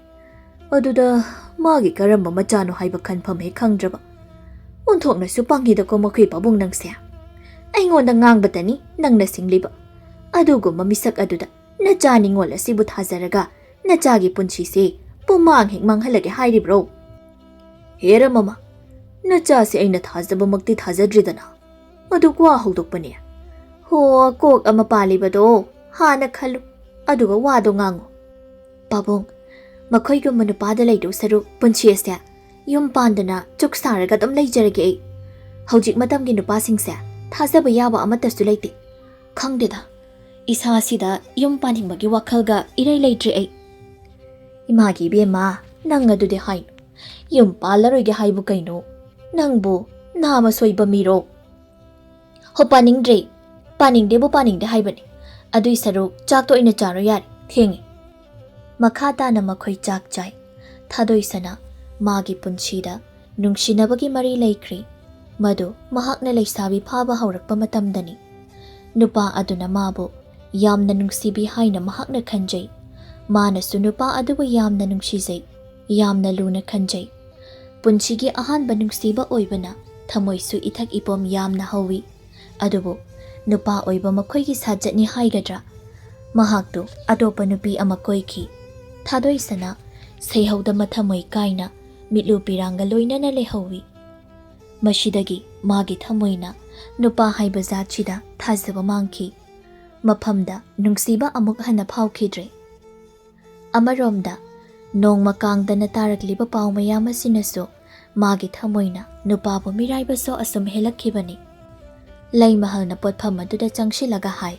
ꯑꯗꯨꯗ ꯃꯥꯒꯤ ꯀꯔꯝꯕ ꯃꯆꯥꯅꯣ ꯍꯥꯏꯕ ꯈꯟꯐꯝ ꯍꯦꯛ ꯈꯪꯗ꯭ꯔꯕ꯫ ꯑꯣꯟꯊꯣꯛꯅꯁꯨ ꯄꯪꯉꯤꯗꯀꯣ ꯃꯈꯣꯏ ꯄꯥꯕꯨꯡ ꯅꯪꯁꯦ꯫ ꯑꯩꯉꯣꯟꯗ ꯉꯥꯡꯕꯇꯅꯤ ꯅꯪꯅ ꯁꯤꯡꯂꯤꯕ꯫ ꯑꯗꯨꯒꯨꯝꯕ ꯃꯤꯁꯛ ꯑꯗꯨꯗ ꯅꯆꯥ ꯅꯤꯉꯣꯜ ꯑꯁꯤꯕꯨ ꯊꯥꯖꯔꯒ ꯅꯆꯥꯒꯤ ꯄꯨꯟꯁꯤꯁꯦ ꯄꯨꯝꯃꯥꯡ ꯍꯦꯛ ꯃꯥꯡꯍꯜꯂꯒꯦ ꯍꯥꯏꯔꯤꯕ꯭ꯔꯣ?" "ꯍꯦꯔ ꯃꯃꯥ, ꯅꯆꯥꯁꯦ ꯑꯩꯅ ꯊꯥꯖꯕꯃꯛꯇꯤ ꯊꯥꯖꯗ꯭ꯔꯤꯗꯅ꯫ ꯑꯗꯨ ꯋꯥ ꯍꯧꯗꯣꯛꯄꯅꯦ꯫ ꯍꯣ, ꯀꯣꯛ ꯑꯃ ꯄꯥꯜꯂꯤꯕꯗꯣ ꯍꯥꯟꯅ ꯈꯜꯂꯨ, ꯑꯗꯨꯒ ꯋꯥꯗꯣ ꯉꯥꯡꯉꯨ꯫" "ꯄꯥꯕꯨꯡ, ꯃꯈꯣꯏꯒꯨꯝꯕ ꯅꯨꯄꯥꯗ ꯂꯩꯗꯧ ꯁꯔꯨꯛ ꯄꯨꯟꯁꯤ ꯑꯁꯦ ꯌꯨꯝ ꯄꯥꯟꯗꯅ ꯆꯨꯛ ꯁꯥꯔꯒ ꯑꯗꯨꯝ ꯂꯩꯖꯔꯒꯦ ꯑꯩ꯫ ꯍꯧꯖꯤꯛ ꯃꯇꯝꯒꯤ ꯅꯨꯄꯥꯁꯤꯡꯁꯦ ꯊꯥꯖꯕ ꯌꯥꯕ ꯑꯃꯠꯇꯁꯨ ꯂꯩꯇꯦ꯫ ꯈꯪꯗꯦꯗ, ꯏꯁꯥꯁꯤꯗ ꯌꯨꯝ ꯄꯥꯅꯤꯡꯕꯒꯤ ꯋꯥꯈꯜꯒ ꯏꯔꯩ ꯂꯩꯇ꯭ꯔꯦ ꯑꯩ꯫" "ꯏꯃꯥꯒꯤ ꯏꯕꯦꯝꯃ, ꯅꯪ ꯑꯗꯨꯗꯤ ꯍꯥꯏꯅꯨ꯫ ꯌꯨꯝ ꯄꯥꯜꯂꯔꯣꯏꯒꯦ ꯍꯥꯏꯕꯨ ꯀꯩꯅꯣ? ꯅꯪꯕꯨ ꯅꯥꯃ ꯁꯣꯏꯕ ꯃꯤꯔꯣ?" "ꯍꯣ, ꯄꯥꯅꯤꯡꯗ꯭ꯔꯦ꯫ ꯄꯥꯅꯤꯡꯗꯦꯕꯨ ꯄꯥꯅꯤꯡꯗꯦ ꯍꯥꯏꯕꯅꯤ꯫ ꯑꯗꯨꯏ ꯁꯔꯨꯛ ꯆꯥꯛꯇ ꯑꯣꯏꯅ ꯆꯥꯔꯣ ꯌꯥꯔꯦ, ꯊꯦꯡꯉꯦ꯫" ꯃꯈꯥ ꯇꯥꯅ ꯃꯈꯣꯏ ꯆꯥꯛ ꯆꯥꯏ꯫ ꯊꯥꯗꯣꯏꯁꯅ ꯃꯥꯒꯤ ꯄꯨꯟꯁꯤꯗ ꯅꯨꯡꯁꯤꯅꯕꯒꯤ ꯃꯔꯤ ꯂꯩꯈ꯭ꯔꯤ꯫ ꯃꯗꯨ ꯃꯍꯥꯛꯅ ꯂꯩꯁꯥꯕꯤ ꯐꯥꯕ ꯍꯧꯔꯛꯄ ꯃꯇꯝꯗꯅꯤ꯫ ꯅꯨꯄꯥ ꯑꯗꯨꯅ ꯃꯥꯕꯨ ꯌꯥꯝꯅ ꯅꯨꯡꯁꯤꯕꯤ ꯍꯥꯏꯅ ꯃꯍꯥꯛꯅ ꯈꯟꯖꯩ꯫ ꯃꯥꯅꯁꯨ ꯅꯨꯄꯥ ꯑꯗꯨꯕꯨ ꯌꯥꯝꯅ ꯅꯨꯡꯁꯤꯖꯩ, ꯌꯥꯝꯅ ꯂꯨꯅ ꯈꯟꯖꯩ꯫ ꯄꯨꯟꯁꯤꯒꯤ ꯑꯍꯥꯟꯕ ꯅꯨꯡꯁꯤꯕ ꯑꯣꯏꯕꯅ ꯊꯃꯣꯏꯁꯨ ꯏꯊꯛ ꯏꯄꯣꯝ ꯌꯥꯝꯅ ꯍꯧꯏ꯫ ꯑꯗꯨꯕꯨ ꯅꯨꯄꯥ ꯑꯣꯏꯕ ꯃꯈꯣꯏꯒꯤ ꯁꯥꯖꯠꯅꯤ ꯍꯥꯏꯒꯗ꯭ꯔꯥ? ꯃꯍꯥꯛꯇꯨ ꯑꯇꯣꯞꯄ ꯅꯨꯄꯤ ꯑꯃ ꯀꯣꯏꯈꯤ꯫ ꯊꯥꯗꯣꯏꯁꯅ ꯁꯩꯍꯧꯗ ꯃꯊꯃꯣꯏ ꯀꯥꯏꯅ ꯃꯤꯠꯂꯨ ꯄꯤꯔꯥꯡꯒ ꯂꯣꯏꯅꯅ ꯂꯩꯍꯧꯏ꯫ ꯃꯁꯤꯗꯒꯤ ꯃꯥꯒꯤ ꯊꯃꯣꯏꯅ ꯅꯨꯄꯥ ꯍꯥꯏꯕ ꯖꯥꯠꯁꯤꯗ ꯊꯥꯖꯕ ꯃꯥꯡꯈꯤ꯫ ꯃꯐꯝꯗ ꯅꯨꯡꯁꯤꯕ ꯑꯃꯨꯛ ꯍꯟꯅ ꯐꯥꯎꯈꯤꯗ꯭ꯔꯦ꯫ ꯑꯃꯔꯣꯝꯗ, ꯅꯣꯡꯃ ꯀꯥꯡꯗꯅ ꯇꯥꯔꯛꯂꯤꯕ ꯄꯥꯎ ꯃꯌꯥꯝ ꯑꯁꯤꯅꯁꯨ ꯃꯥꯒꯤ ꯊꯃꯣꯏꯅ ꯅꯨꯄꯥꯕꯨ ꯃꯤꯔꯥꯏꯕ ꯁꯣ ꯑꯁꯨꯝ ꯍꯦꯜꯂꯛꯈꯤꯕꯅꯤ꯫ ꯂꯩꯃꯍꯜꯅ ꯄꯣꯠꯐꯝ ꯑꯗꯨꯗ ꯆꯪꯁꯤꯜꯂꯒ ꯍꯥꯏ,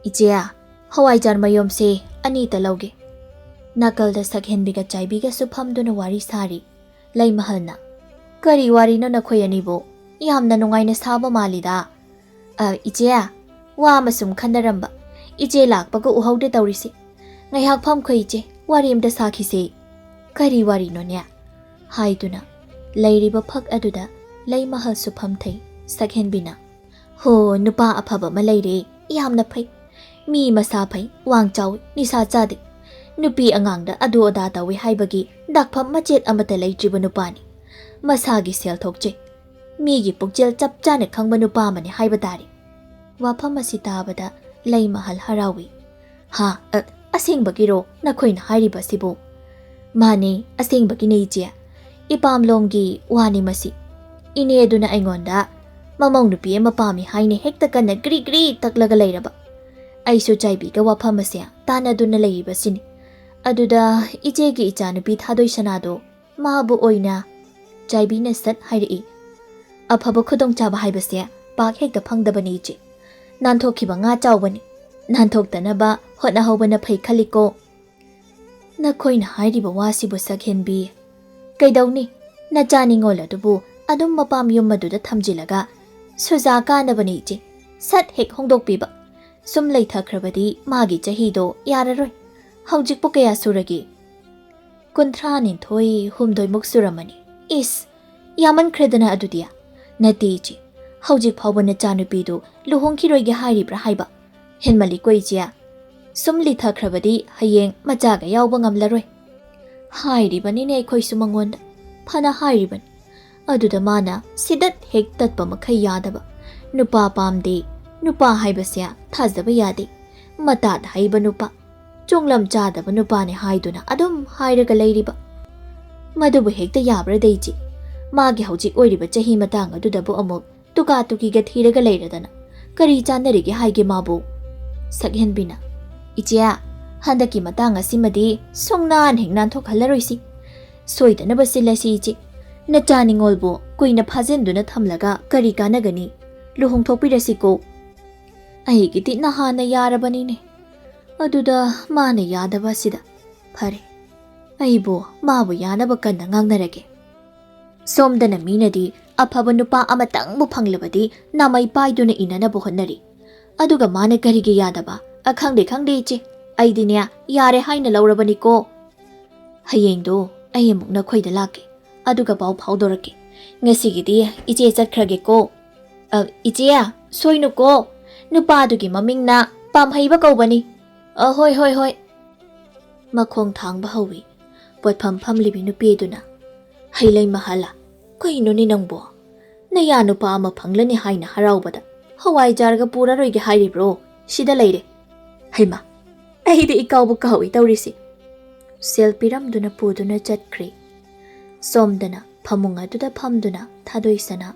"ꯏꯆꯦ, ꯍꯋꯥꯏꯖꯥꯔ ꯃꯌꯣꯝꯁꯦ ꯑꯅꯤꯇ ꯂꯧꯒꯦ꯫" ꯅꯥꯀꯜꯗ ꯁꯛꯍꯦꯟꯕꯤꯒ ꯆꯥꯏꯕꯤꯒꯁꯨ ꯐꯝꯗꯨꯅ ꯋꯥꯔꯤ ꯁꯥꯔꯤ꯫ ꯂꯩꯃꯍꯜꯅ, "ꯀꯔꯤ ꯋꯥꯔꯤꯅꯣ ꯅꯈꯣꯏ ꯑꯅꯤꯕꯨ? ꯌꯥꯝꯅ ꯅꯨꯡꯉꯥꯏꯅ ꯁꯥꯕ ꯃꯥꯜꯂꯤꯗ꯫" "ꯑ, ꯏꯆꯦ, ꯋꯥ ꯑꯃ ꯁꯨꯝ ꯈꯟꯅꯔꯝꯕ꯫ ꯏꯆꯦ ꯂꯥꯛꯄꯒ ꯎꯍꯧꯗꯦ ꯇꯧꯔꯤꯁꯦ꯫ ꯉꯥꯏꯍꯥꯛ ꯐꯝꯈꯣ ꯏꯆꯦ, ꯋꯥꯔꯤ ꯑꯝꯇ ꯁꯥꯈꯤꯁꯦ꯫" "ꯀꯔꯤ ꯋꯥꯔꯤꯅꯣꯅꯦ?" ꯍꯥꯏꯗꯨꯅ ꯂꯩꯔꯤꯕ ꯐꯛ ꯑꯗꯨꯗ ꯂꯩ ꯃꯍꯜꯁꯨ ꯐꯝꯊꯩ꯫ ꯁꯛꯍꯦꯟꯕꯤꯅ, "ꯍꯣ, ꯅꯨꯄꯥ ꯑꯐꯕ ꯑꯃ ꯂꯩꯔꯦ, ꯌꯥꯝꯅ ꯐꯩ꯫ ꯃꯤ ꯃꯁꯥ ꯐꯩ, ꯋꯥꯡ ꯆꯥꯎꯏ, ꯅꯤꯁꯥ ꯆꯥꯗꯦ꯫ ꯅꯨꯄꯤ ꯑꯉꯥꯡꯗ ꯑꯗꯨ ꯑꯗꯥ ꯇꯧꯏ ꯍꯥꯏꯕꯒꯤ ꯗꯥꯛꯐꯝ ꯃꯆꯦꯠ ꯑꯃꯠꯇ ꯂꯩꯇ꯭ꯔꯤꯕ ꯅꯨꯄꯥꯅꯤ꯫ ꯃꯁꯥꯒꯤ ꯁꯦꯜ ꯊꯣꯛꯆꯩ꯫ ꯃꯤꯒꯤ ꯄꯨꯛꯆꯦꯜ ꯆꯞ ꯆꯥꯅ ꯈꯪꯕ ꯅꯨꯄꯥ ꯑꯃꯅꯤ ꯍꯥꯏꯕ ꯇꯥꯔꯦ꯫" ꯋꯥꯐꯝ ꯑꯁꯤ ꯇꯥꯕꯗ ꯂꯩꯃꯍꯜ ꯍꯔꯥꯎꯏ꯫ "ꯍꯥ, ꯑ, ꯑꯁꯦꯡꯕꯒꯤꯔꯣ ꯅꯈꯣꯏꯅ ꯍꯥꯏꯔꯤꯕꯁꯤꯕꯨ?" "ꯃꯥꯅꯦ, ꯑꯁꯦꯡꯕꯒꯤꯅꯦ ꯏꯆꯦ꯫ ꯏꯄꯥꯝꯂꯣꯝꯒꯤ ꯋꯥꯅꯤ ꯃꯁꯤ꯫ ꯏꯅꯦ ꯑꯗꯨꯅ ꯑꯩꯉꯣꯟꯗ ꯃꯃꯧ ꯅꯨꯄꯤ ꯑꯃ ꯄꯥꯝꯃꯤ ꯍꯥꯏꯅ ꯍꯦꯛꯇ ꯀꯟꯅ ꯒ꯭ꯔꯤ ꯒ꯭ꯔꯤ ꯇꯛꯂꯒ ꯂꯩꯔꯕ꯫ ꯑꯩꯁꯨ ꯆꯥꯏꯕꯤꯒ ꯋꯥꯐꯝ ꯑꯁꯦ ꯇꯥꯟꯅꯗꯨꯅ ꯂꯩꯔꯤꯕꯁꯤꯅꯤ꯫ ꯑꯗꯨꯗ ꯏꯆꯦꯒꯤ ꯏꯆꯥꯅꯨꯄꯤ ꯊꯥꯗꯣꯏ ꯁꯅꯥꯗꯣ ꯃꯥꯕꯨ ꯑꯣꯏꯅ" ꯆꯥꯏꯕꯤꯅ ꯁꯠ ꯍꯥꯏꯔꯛꯏ꯫ "ꯑꯐꯕ ꯈꯨꯗꯣꯡꯆꯥꯕ ꯍꯥꯏꯕꯁꯦ ꯄꯥꯛ ꯍꯦꯛꯇ ꯐꯪꯗꯕꯅꯤ ꯏꯆꯦ꯫ ꯅꯥꯟꯊꯣꯛꯈꯤꯕ ꯉꯥ ꯆꯥꯎꯕꯅꯤ꯫ ꯅꯥꯟꯊꯣꯛꯇꯅꯕ ꯍꯣꯠꯅꯍꯧꯕꯅ ꯐꯩ ꯈꯜꯂꯤꯀꯣ꯫" "ꯅꯈꯣꯏꯅ ꯍꯥꯏꯔꯤꯕ ꯋꯥꯁꯤꯕꯨ ꯁꯛꯍꯦꯟꯕꯤ, ꯀꯩꯗꯧꯅꯤ? ꯅꯆꯥ ꯅꯤꯉꯣꯜ ꯑꯗꯨꯕꯨ ꯑꯗꯨꯝ ꯃꯄꯥꯝ ꯌꯨꯝ ꯑꯗꯨꯗ ꯊꯝꯖꯤꯜꯂꯒ ꯁꯨꯖꯥ ꯀꯥꯅꯕꯅꯤ ꯏꯆꯦ꯫ ꯁꯠ ꯍꯦꯛ ꯍꯣꯡꯗꯣꯛꯄꯤꯕ꯫ ꯁꯨꯝ ꯂꯩꯊꯈ꯭ꯔꯕꯗꯤ ꯃꯥꯒꯤ ꯆꯍꯤꯗꯣ ꯌꯥꯔꯔꯣꯏ꯫ ꯍꯧꯖꯤꯛꯄꯨ ꯀꯌꯥ ꯁꯨꯔꯒꯦ?" "ꯀꯨꯟꯊ꯭ꯔꯥ ꯅꯤꯊꯣꯏ ꯍꯨꯝꯗꯣꯏꯃꯨꯛ ꯁꯨꯔꯝꯃꯅꯤ꯫" "ꯏꯁ, ꯌꯥꯝꯃꯟꯈ꯭ꯔꯦꯗꯅ ꯑꯗꯨꯗꯤ꯫" "ꯅꯠꯇꯦ ꯏꯆꯦ, ꯍꯧꯖꯤꯛ ꯐꯥꯎꯕ ꯅꯆꯥꯅꯨꯄꯤꯗꯨ ꯂꯨꯍꯣꯡꯈꯤꯔꯣꯏꯒꯦ ꯍꯥꯏꯔꯤꯕ꯭ꯔꯥ ꯍꯥꯏꯕ? ꯍꯦꯟꯃꯜꯂꯤꯀꯣ ꯏꯆꯦ꯫ ꯁꯨꯝ ꯂꯤꯊꯈ꯭ꯔꯕꯗꯤ ꯍꯌꯦꯡ ꯃꯆꯥꯒ ꯌꯥꯎꯕ ꯉꯝꯂꯔꯣꯏ꯫" "ꯍꯥꯏꯔꯤꯕꯅꯤꯅꯦ ꯑꯩꯈꯣꯏꯁꯨ ꯃꯉꯣꯟꯗ, ꯐꯅ ꯍꯥꯏꯔꯤꯕꯅꯤ꯫ ꯑꯗꯨꯗ ꯃꯥꯅ ꯁꯤꯗꯠ ꯍꯦꯛ ꯇꯠꯄ ꯃꯈꯩ ꯌꯥꯗꯕ꯫ ꯅꯨꯄꯥ ꯄꯥꯝꯗꯦ, ꯅꯨꯄꯥ ꯍꯥꯏꯕꯁꯦ ꯊꯥꯖꯕ ꯌꯥꯗꯦ, ꯃꯇꯥꯠ ꯍꯩꯕ ꯅꯨꯄꯥ, ꯆꯣꯡꯂꯝ ꯆꯥꯗꯕ ꯅꯨꯄꯥꯅꯦ ꯍꯥꯏꯗꯨꯅ ꯑꯗꯨꯝ ꯍꯥꯏꯔꯒ ꯂꯩꯔꯤꯕ꯫ ꯃꯗꯨꯕꯨ ꯍꯦꯛꯇ ꯌꯥꯕ꯭ꯔꯗ ꯏꯆꯦ? ꯃꯥꯒꯤ ꯍꯧꯖꯤꯛ ꯑꯣꯏꯔꯤꯕ ꯆꯍꯤ ꯃꯇꯥꯡ ꯑꯗꯨꯗꯕꯨ ꯑꯃꯨꯛ ꯇꯨꯀꯥ ꯇꯨꯀꯤꯒ ꯊꯤꯔꯒ ꯂꯩꯔꯗꯅ ꯀꯔꯤ ꯆꯥꯟꯅꯔꯤꯒꯦ ꯍꯥꯏꯒꯦ ꯃꯥꯕꯨ?" ꯁꯛꯍꯦꯟꯕꯤꯅ, "ꯏꯆꯦ, ꯍꯟꯗꯛꯀꯤ ꯃꯇꯥꯡ ꯑꯁꯤꯃꯗꯤ ꯁꯨꯡꯅꯥꯟ ꯍꯦꯛ ꯅꯥꯟꯊꯣꯛꯍꯜꯂꯔꯣꯏꯁꯤ꯫ ꯁꯣꯏꯗꯅꯕ ꯁꯤꯜꯂꯁꯤ ꯏꯆꯦ꯫ ꯅꯆꯥ ꯅꯤꯉꯣꯜꯕꯨ ꯀꯨꯏꯅ ꯐꯥꯖꯤꯟꯗꯨꯅ ꯊꯝꯂꯒ ꯀꯔꯤ ꯀꯥꯟꯅꯒꯅꯤ? ꯂꯨꯍꯣꯡꯊꯣꯛꯄꯤꯔꯁꯤꯀꯣ꯫" "ꯑꯩꯒꯤꯗꯤ ꯅꯍꯥꯟꯅ ꯌꯥꯔꯕꯅꯤꯅꯦ꯫ ꯑꯗꯨꯗ ꯃꯥꯅ ꯌꯥꯗꯕ ꯑꯁꯤꯗ꯫ ꯐꯔꯦ, ꯑꯩꯕꯨ ꯃꯥꯕꯨ ꯌꯥꯅꯕ ꯀꯟꯅ ꯉꯥꯡꯅꯔꯒꯦ꯫" ꯁꯣꯝꯗꯅ ꯃꯤꯅꯗꯤ ꯑꯐꯕ ꯅꯨꯄꯥ ꯑꯃꯇꯪꯕꯨ ꯐꯪꯂꯕꯗꯤ ꯅꯥꯃꯩ ꯄꯥꯏꯗꯨꯅ ꯏꯟꯅꯅꯕ ꯍꯣꯠꯅꯔꯤ꯫ ꯑꯗꯨꯒ ꯃꯥꯅ ꯀꯔꯤꯒꯤ ꯌꯥꯗꯕ? "ꯑ, ꯈꯪꯗꯦ, ꯈꯪꯗꯦ, ꯏꯆꯦ꯫ ꯑꯩꯗꯤꯅꯦ, ꯌꯥꯔꯦ ꯍꯥꯏꯅ ꯂꯧꯔꯕꯅꯤꯀꯣ꯫ ꯍꯌꯦꯡꯗꯣ ꯑꯩ ꯑꯃꯨꯛ ꯅꯈꯣꯏꯗ ꯂꯥꯛꯀꯦ꯫ ꯑꯗꯨꯒ ꯄꯥꯎ ꯐꯥꯎꯗꯣꯔꯛꯀꯦ꯫ ꯉꯁꯤꯒꯤꯗꯤ ꯏꯆꯦ ꯆꯠꯈ꯭ꯔꯒꯦꯀꯣ꯫ "ꯑ, ꯏꯆꯦ, ꯁꯣꯏꯅꯨꯀꯣ꯫ ꯅꯨꯄꯥꯗꯨꯒꯤ ꯃꯃꯤꯡꯅ ꯄꯥꯝꯍꯩꯕ ꯀꯧꯕꯅꯤ꯫ ꯑ, ꯍꯣꯏ, ꯍꯣꯏ, ꯍꯣꯏ꯫" ꯃꯈꯣꯡ ꯊꯥꯡꯕ ꯍꯧꯏ ꯄꯣꯠꯐꯝ ꯐꯝꯂꯤꯕꯤ ꯅꯨꯄꯤꯗꯨꯅ꯫ "ꯍꯩꯂꯩ ꯃꯍꯜꯂꯥ, ꯀꯩꯅꯣꯅꯦ ꯅꯪꯕꯣ? ꯅꯌꯥ ꯅꯨꯄꯥ ꯑꯃ ꯐꯪꯂꯅꯤ ꯍꯥꯏꯅ ꯍꯔꯥꯎꯕꯗ ꯍꯋꯥꯏꯖꯥꯔꯒ ꯄꯨꯔꯔꯣꯏꯒꯦ ꯍꯥꯏꯔꯤꯕ꯭ꯔꯣ? ꯁꯤꯗ ꯂꯩꯔꯦ꯫" ꯍꯩꯃꯥ, ꯑꯩꯗꯤ ꯏꯀꯥꯎꯕꯨ ꯀꯥꯎꯏ ꯇꯧꯔꯤꯁꯤ꯫ ꯁꯦꯜ ꯄꯤꯔꯝꯗꯨꯅ ꯄꯨꯗꯨꯅ ꯆꯠꯈ꯭ꯔꯦ꯫ ꯁꯣꯝꯗꯅ ꯐꯃꯨꯡ ꯑꯗꯨꯗ ꯐꯝꯗꯨꯅ ꯊꯥꯗꯣꯏꯁꯅꯥ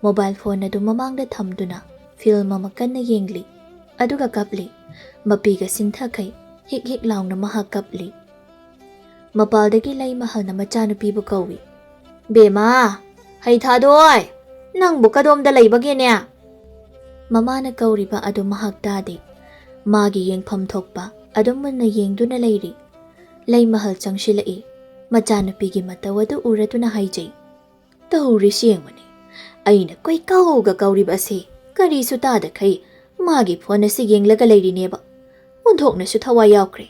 ꯃꯣꯕꯥꯏꯜ ꯐꯣꯟ ꯑꯗꯨ ꯃꯃꯥꯡꯗ ꯊꯝꯗꯨꯅ ꯐꯤꯜꯝ ꯑꯃ ꯀꯟꯅ ꯌꯦꯡꯂꯤ꯫ ꯑꯗꯨꯒ ꯀꯞꯂꯤ꯫ ꯃꯄꯤꯒ ꯁꯤꯟꯊꯈꯩ ꯍꯤꯛ ꯍꯤꯛ ꯂꯥꯎꯅ ꯃꯍꯥꯛ ꯀꯞꯂꯤ꯫ ꯃꯄꯥꯜꯗꯒꯤ ꯂꯩꯃꯍꯜꯅ ꯃꯆꯥꯅꯨꯄꯤꯕꯨ ꯀꯧꯏ꯫ "ꯕꯦꯃꯥ, ꯍꯩ ꯊꯥꯗꯣꯏ, ꯅꯪꯕꯨ ꯀꯗꯣꯝꯗ ꯂꯩꯕꯒꯦꯅꯦ?" ꯃꯃꯥꯅ ꯀꯧꯔꯤꯕ ꯑꯗꯨ ꯃꯍꯥꯛ ꯇꯥꯗꯦ꯫ ꯃꯥꯒꯤ ꯌꯦꯡꯐꯝ ꯊꯣꯛꯄ ꯑꯗꯨꯝ ꯃꯨꯟꯅ ꯌꯦꯡꯗꯨꯅ ꯂꯩꯔꯤ꯫ ꯂꯩꯃꯍꯜ ꯆꯪꯁꯤꯜꯂꯛꯏ꯫ ꯃꯆꯥꯅꯨꯄꯤꯒꯤ ꯃꯇꯧ ꯑꯗꯨ ꯎꯔꯗꯨꯅ ꯍꯥꯏꯖꯩ꯫ "ꯇꯧꯔꯤꯁꯤ ꯌꯦꯡꯉꯨꯅꯦ, ꯑꯩꯅ ꯀꯣꯏꯀꯧꯒ ꯀꯧꯔꯤꯕ ꯑꯁꯤ ꯀꯔꯤꯁꯨ ꯇꯥꯗꯈꯩ ꯃꯥꯒꯤ ꯐꯣꯟ ꯑꯁꯤ ꯌꯦꯡꯂꯒ ꯂꯩꯔꯤꯅꯦꯕ꯫ ꯑꯣꯟꯊꯣꯛꯅꯁꯨ ꯊꯋꯥꯏ ꯌꯥꯎꯈ꯭ꯔꯦ꯫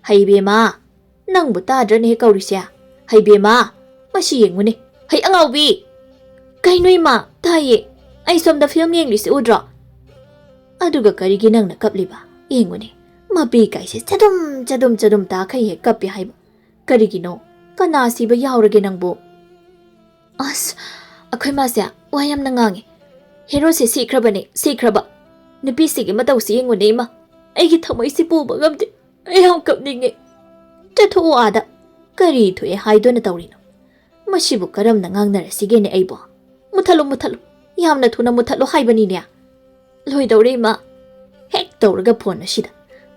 ꯍꯩ ꯕꯦꯃꯥ, ꯅꯪꯕꯨ ꯇꯥꯗ꯭ꯔꯅꯦ ꯀꯧꯔꯤꯁꯦ? ꯍꯩ ꯕꯦꯃꯥ, ꯃꯁꯤ ꯌꯦꯡꯉꯨꯅꯦ, ꯍꯩ ꯑꯉꯥꯎꯕꯤ!" "ꯀꯩꯅꯣ ꯏꯃꯥ, ꯇꯥꯏꯌꯦ꯫ ꯑꯩ ꯁꯣꯝꯗ ꯐꯤꯂꯝ ꯌꯦꯡꯂꯤꯁꯤ ꯎꯗ꯭ꯔꯣ? ꯑꯗꯨꯒ ꯀꯔꯤꯒꯤ ꯅꯪꯅ ꯀꯞꯂꯤꯕ? ꯌꯦꯡꯉꯨꯅꯦ, ꯃꯄꯤ ꯀꯥꯏꯁꯦ ꯆꯗꯨꯝ ꯆꯗꯨꯝ ꯆꯗꯨꯝ ꯇꯥꯈꯩ ꯍꯦꯛ ꯀꯞꯄꯦ ꯍꯥꯏꯕ꯫ ꯀꯔꯤꯒꯤꯅꯣ? ꯀꯅꯥ ꯁꯤꯕ ꯌꯥꯎꯔꯒꯦ ꯅꯪꯕꯨ?" "ꯑꯁ, ꯑꯩꯈꯣꯏ ꯃꯥꯁꯦ ꯋꯥ ꯌꯥꯝꯅ ꯉꯥꯡꯉꯦ꯫ ꯍꯦꯔꯣꯁꯦ ꯁꯤꯈ꯭ꯔꯕꯅꯦ, ꯁꯤꯈ꯭ꯔꯕ꯫ ꯅꯨꯄꯤꯁꯤꯒꯤ ꯃꯇꯧꯁꯤ ꯌꯦꯡꯉꯨꯅꯦ ꯏꯃꯥ꯫ ꯑꯩꯒꯤ ꯊꯃꯣꯏꯁꯤ ꯄꯨꯕ ꯉꯝꯗꯦ꯫ ꯑꯩ ꯌꯥꯝ ꯀꯞꯅꯤꯡꯉꯦ꯫" "ꯆꯠꯊꯣꯛꯑꯣ ꯑꯥꯗ꯫ ꯀꯔꯤ ꯊꯣꯛꯑꯦ ꯍꯥꯏꯗꯨꯅ ꯇꯧꯔꯤꯅꯣ? ꯃꯁꯤꯕꯨ ꯀꯔꯝꯅ ꯉꯥꯡꯅꯔꯁꯤꯒꯦꯅꯦ ꯑꯩꯕꯣ? ꯃꯨꯊꯠꯂꯨ, ꯃꯨꯊꯠꯂꯨ꯫ ꯌꯥꯝꯅ ꯊꯨꯅ ꯃꯨꯊꯠꯂꯨ ꯍꯥꯏꯕꯅꯤꯅꯦ꯫ ꯂꯣꯏꯗꯧꯔꯦ ꯏꯃꯥ꯫ ꯍꯦꯛ ꯇꯧꯔꯒ ꯐꯣꯟ ꯑꯁꯤꯗ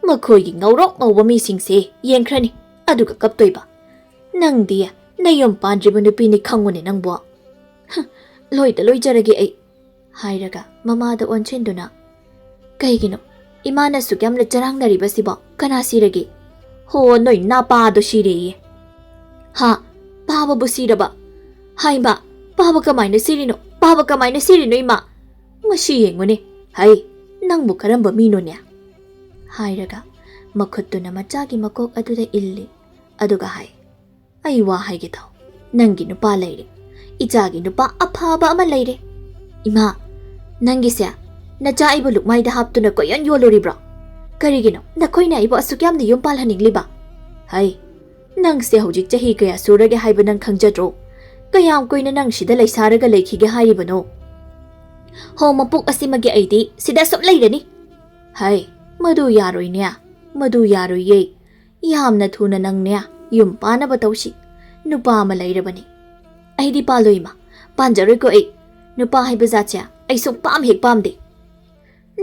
ꯃꯈꯣꯏꯒꯤ ꯉꯧꯔꯣꯛ ꯉꯧꯕ ꯃꯤꯁꯤꯡꯁꯦ ꯌꯦꯡꯈ꯭ꯔꯅꯤ, ꯑꯗꯨꯒ ꯀꯞꯇꯣꯏꯕ꯫ ꯅꯪꯗꯤ ꯅꯌꯨꯝ ꯄꯥꯟꯗ꯭ꯔꯤꯕ ꯅꯨꯄꯤꯅꯤ ꯈꯪꯉꯨꯅꯦ ꯅꯪꯕꯣ꯫" "ꯍ, ꯂꯣꯏꯗ ꯂꯣꯏꯖꯔꯒꯦ ꯑꯩ꯫" ꯍꯥꯏꯔꯒ ꯃꯃꯥꯗ ꯑꯣꯟꯁꯤꯟꯗꯨꯅ, "ꯀꯩꯒꯤꯅꯣ ꯏꯃꯥꯅ ꯑꯁꯨꯛ ꯌꯥꯝꯅ ꯆꯔꯥꯡꯅꯔꯤꯕꯁꯤꯕꯣ? ꯀꯅꯥ ꯁꯤꯔꯒꯦ?" "ꯍꯣ, ꯅꯣꯏ ꯅꯥꯄꯥꯗꯣ ꯁꯤꯔꯦꯌꯦ꯫" "ꯍꯥ? ꯄꯥꯕꯕꯨ ꯁꯤꯔꯕ? ꯍꯥꯏꯃ, ꯄꯥꯕ ꯀꯃꯥꯏꯅ ꯁꯤꯔꯤꯅꯣ? ꯄꯥꯕ ꯀꯃꯥꯏꯅ ꯁꯤꯔꯤꯅꯣ ꯏꯃꯥ? ꯃꯁꯤ ꯌꯦꯡꯉꯨꯅꯦ꯫ ꯍꯩ, ꯅꯪꯕꯨ ꯀꯔꯝꯕ ꯃꯤꯅꯣꯅꯦ?" ꯍꯥꯏꯔꯒ ꯃꯈꯨꯠꯇꯨꯅ ꯃꯆꯥꯒꯤ ꯃꯀꯣꯛ ꯑꯗꯨꯗ ꯏꯜꯂꯤ꯫ ꯑꯗꯨꯒ ꯍꯥꯏ, "ꯑꯩ ꯋꯥ ꯍꯥꯏꯒꯦ ꯊꯥꯎ꯫ ꯅꯪꯒꯤ ꯅꯨꯄꯥ ꯂꯩꯔꯦ꯫ ꯏꯆꯥꯒꯤ ꯅꯨꯄꯥ ꯑꯐꯕ ꯑꯃ ꯂꯩꯔꯦ꯫ ꯏꯃꯥ, ꯅꯪꯒꯤꯁꯦ ꯅꯆꯥ ꯑꯩꯕꯨ ꯂꯨꯛꯃꯥꯏꯗ ꯍꯥꯞꯇꯨꯅ ꯀꯣꯏꯌꯣꯟ ꯌꯣꯜꯂꯨꯔꯤꯕ꯭ꯔꯣ? ꯀꯔꯤꯒꯤꯅꯣ ꯅꯈꯣꯏꯅ ꯑꯩꯕꯨ ꯑꯁꯨꯛ ꯌꯥꯝꯅ ꯌꯨꯝ ꯄꯥꯜꯍꯟꯅꯤꯡꯂꯤꯕ? ꯍꯩ, ꯅꯪꯁꯦ ꯍꯧꯖꯤꯛ ꯆꯍꯤ ꯀꯌꯥ ꯁꯨꯔꯒꯦ ꯍꯥꯏꯕ ꯅꯪ ꯈꯪꯖꯗ꯭ꯔꯣ? ꯀꯌꯥꯝ ꯀꯨꯏꯅ ꯅꯪ ꯁꯤꯗ ꯂꯩꯁꯥꯔꯒ ꯂꯩꯈꯤꯒꯦ ꯍꯥꯏꯔꯤꯕꯅꯣ? ꯍꯣ, ꯃꯄꯣꯛ ꯑꯁꯤꯃꯒꯤ ꯑꯩꯗꯤ ꯁꯤꯗ ꯁꯨꯝ ꯂꯩꯔꯅꯤ꯫ ꯍꯩ, ꯃꯗꯨ ꯌꯥꯔꯣꯏꯅꯦ, ꯃꯗꯨ ꯌꯥꯔꯣꯏꯌꯦ꯫ ꯌꯥꯝꯅ ꯊꯨꯅ ꯅꯪꯅꯦ ꯌꯨꯝ ꯄꯥꯟꯅꯕ ꯇꯧꯁꯤ꯫ ꯅꯨꯄꯥ ꯑꯃ ꯂꯩꯔꯕꯅꯤ꯫ ꯑꯩꯗꯤ ꯄꯥꯜꯂꯣꯏ ꯏꯃꯥ, ꯄꯥꯟꯖꯔꯣꯏꯀꯣ ꯑꯩ꯫ ꯅꯨꯄꯥ ꯍꯥꯏꯕ ꯖꯥꯠꯁꯦ ꯑꯩ ꯁꯨꯡ ꯄꯥꯝ ꯍꯦꯛ ꯄꯥꯝꯗꯦ꯫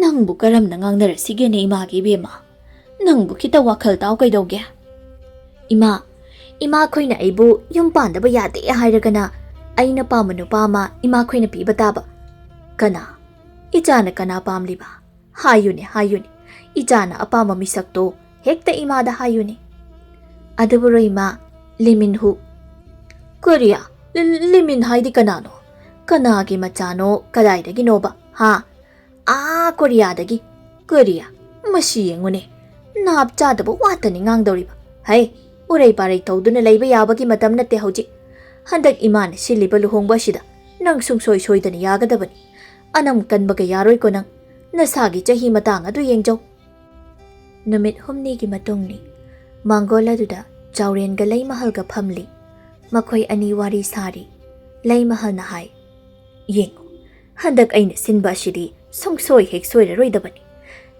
ꯅꯪꯕꯨ ꯀꯔꯝꯅ ꯉꯥꯡꯅꯔꯁꯤꯒꯦꯅꯦ ꯏꯃꯥꯒꯤ ꯏꯕꯦꯝꯃ? ꯅꯪꯕꯨ ꯈꯤꯇ ꯋꯥꯈꯜ ꯇꯥꯎ ꯀꯩꯗꯧꯒꯦ? ꯏꯃꯥ, ꯏꯃꯥꯈꯣꯏꯅ ꯑꯩꯕꯨ ꯌꯨꯝ ꯄꯥꯟꯗꯕ ꯌꯥꯗꯦ ꯍꯥꯏꯔꯒꯅ ꯑꯩꯅ ꯄꯥꯝꯕ ꯅꯨꯄꯥ ꯑꯃ ꯏꯃꯥꯈꯣꯏꯅ ꯄꯤꯕ ꯇꯥꯕ꯫ ꯀꯅꯥ? ꯏꯆꯥꯅ ꯀꯅꯥ ꯄꯥꯝꯂꯤꯕ? ꯍꯥꯏꯌꯨꯅꯦ, ꯍꯥꯏꯌꯨꯅꯦ꯫ ꯏꯆꯥꯅ ꯑꯄꯥꯝꯕ ꯃꯤꯁꯛꯇꯣ ꯍꯦꯛꯇ ꯏꯃꯥꯗ ꯍꯥꯏꯌꯨꯅꯦ꯫ ꯑꯗꯨꯕꯨꯔꯣ ꯏꯃꯥ, ꯂꯤꯃꯤꯟꯍꯨ꯫ ꯀꯔꯤ? ꯂꯤ-, ꯂꯤꯃꯤꯟ ꯍꯥꯏꯗꯤ ꯀꯅꯥꯅꯣ? ꯀꯅꯥꯒꯤ ꯃꯆꯥꯅꯣ? ꯀꯗꯥꯏꯗꯒꯤꯅꯣꯕ? ꯍꯥ? ꯑꯥ, ꯀꯣꯔꯤꯌꯥꯗꯒꯤ꯫ ꯀꯣꯔꯤꯌꯥ? ꯃꯁꯤ ꯌꯦꯡꯉꯨꯅꯦ꯫ ꯅꯥꯞ ꯆꯥꯗꯕ ꯋꯥꯇꯅꯤ ꯉꯥꯡꯗꯧꯔꯤꯕ꯫ ꯍꯩ, ꯎꯔꯩ ꯄꯥꯔꯩ ꯇꯧꯗꯨꯅ ꯂꯩꯕ ꯌꯥꯕꯒꯤ ꯃꯇꯝ ꯅꯠꯇꯦ ꯍꯧꯖꯤꯛ꯫ ꯍꯟꯗꯛ ꯏꯃꯥꯅ ꯁꯤꯜꯂꯤꯕ ꯂꯨꯍꯣꯡꯕ ꯑꯁꯤꯗ ꯅꯪ ꯁꯨꯡꯁꯣꯏ ꯁꯣꯏꯗꯅ ꯌꯥꯒꯗꯕꯅꯤ꯫ ꯑꯅꯝ ꯀꯟꯕꯒ ꯌꯥꯔꯣꯏꯀꯣ ꯅꯪ꯫ ꯅꯁꯥꯒꯤ ꯆꯍꯤ ꯃꯇꯥꯡ ꯑꯗꯨ ꯌꯦꯡꯖꯧ꯫ ꯅꯨꯃꯤꯠ ꯍꯨꯝꯅꯤꯒꯤ ꯃꯇꯨꯡꯅꯤ꯫ ꯃꯥꯡꯒꯣꯜ ꯑꯗꯨꯗ ꯆꯥꯎꯔꯦꯟꯒ ꯂꯩꯃꯍꯜꯒ ꯐꯝꯂꯤ꯫ ꯃꯈꯣꯏ ꯑꯅꯤ ꯋꯥꯔꯤ ꯁꯥꯔꯤ꯫ ꯂꯩꯃꯍꯜꯅ ꯍꯥꯏ, "ꯌꯦꯡꯉꯨ, ꯍꯟꯗꯛ ꯑꯩꯅ ꯁꯤꯟꯕ ꯑꯁꯤꯗꯤ ꯁꯨꯡꯁꯣꯏ ꯍꯦꯛ ꯁꯣꯏꯔꯔꯣꯏꯗꯕꯅꯤ꯫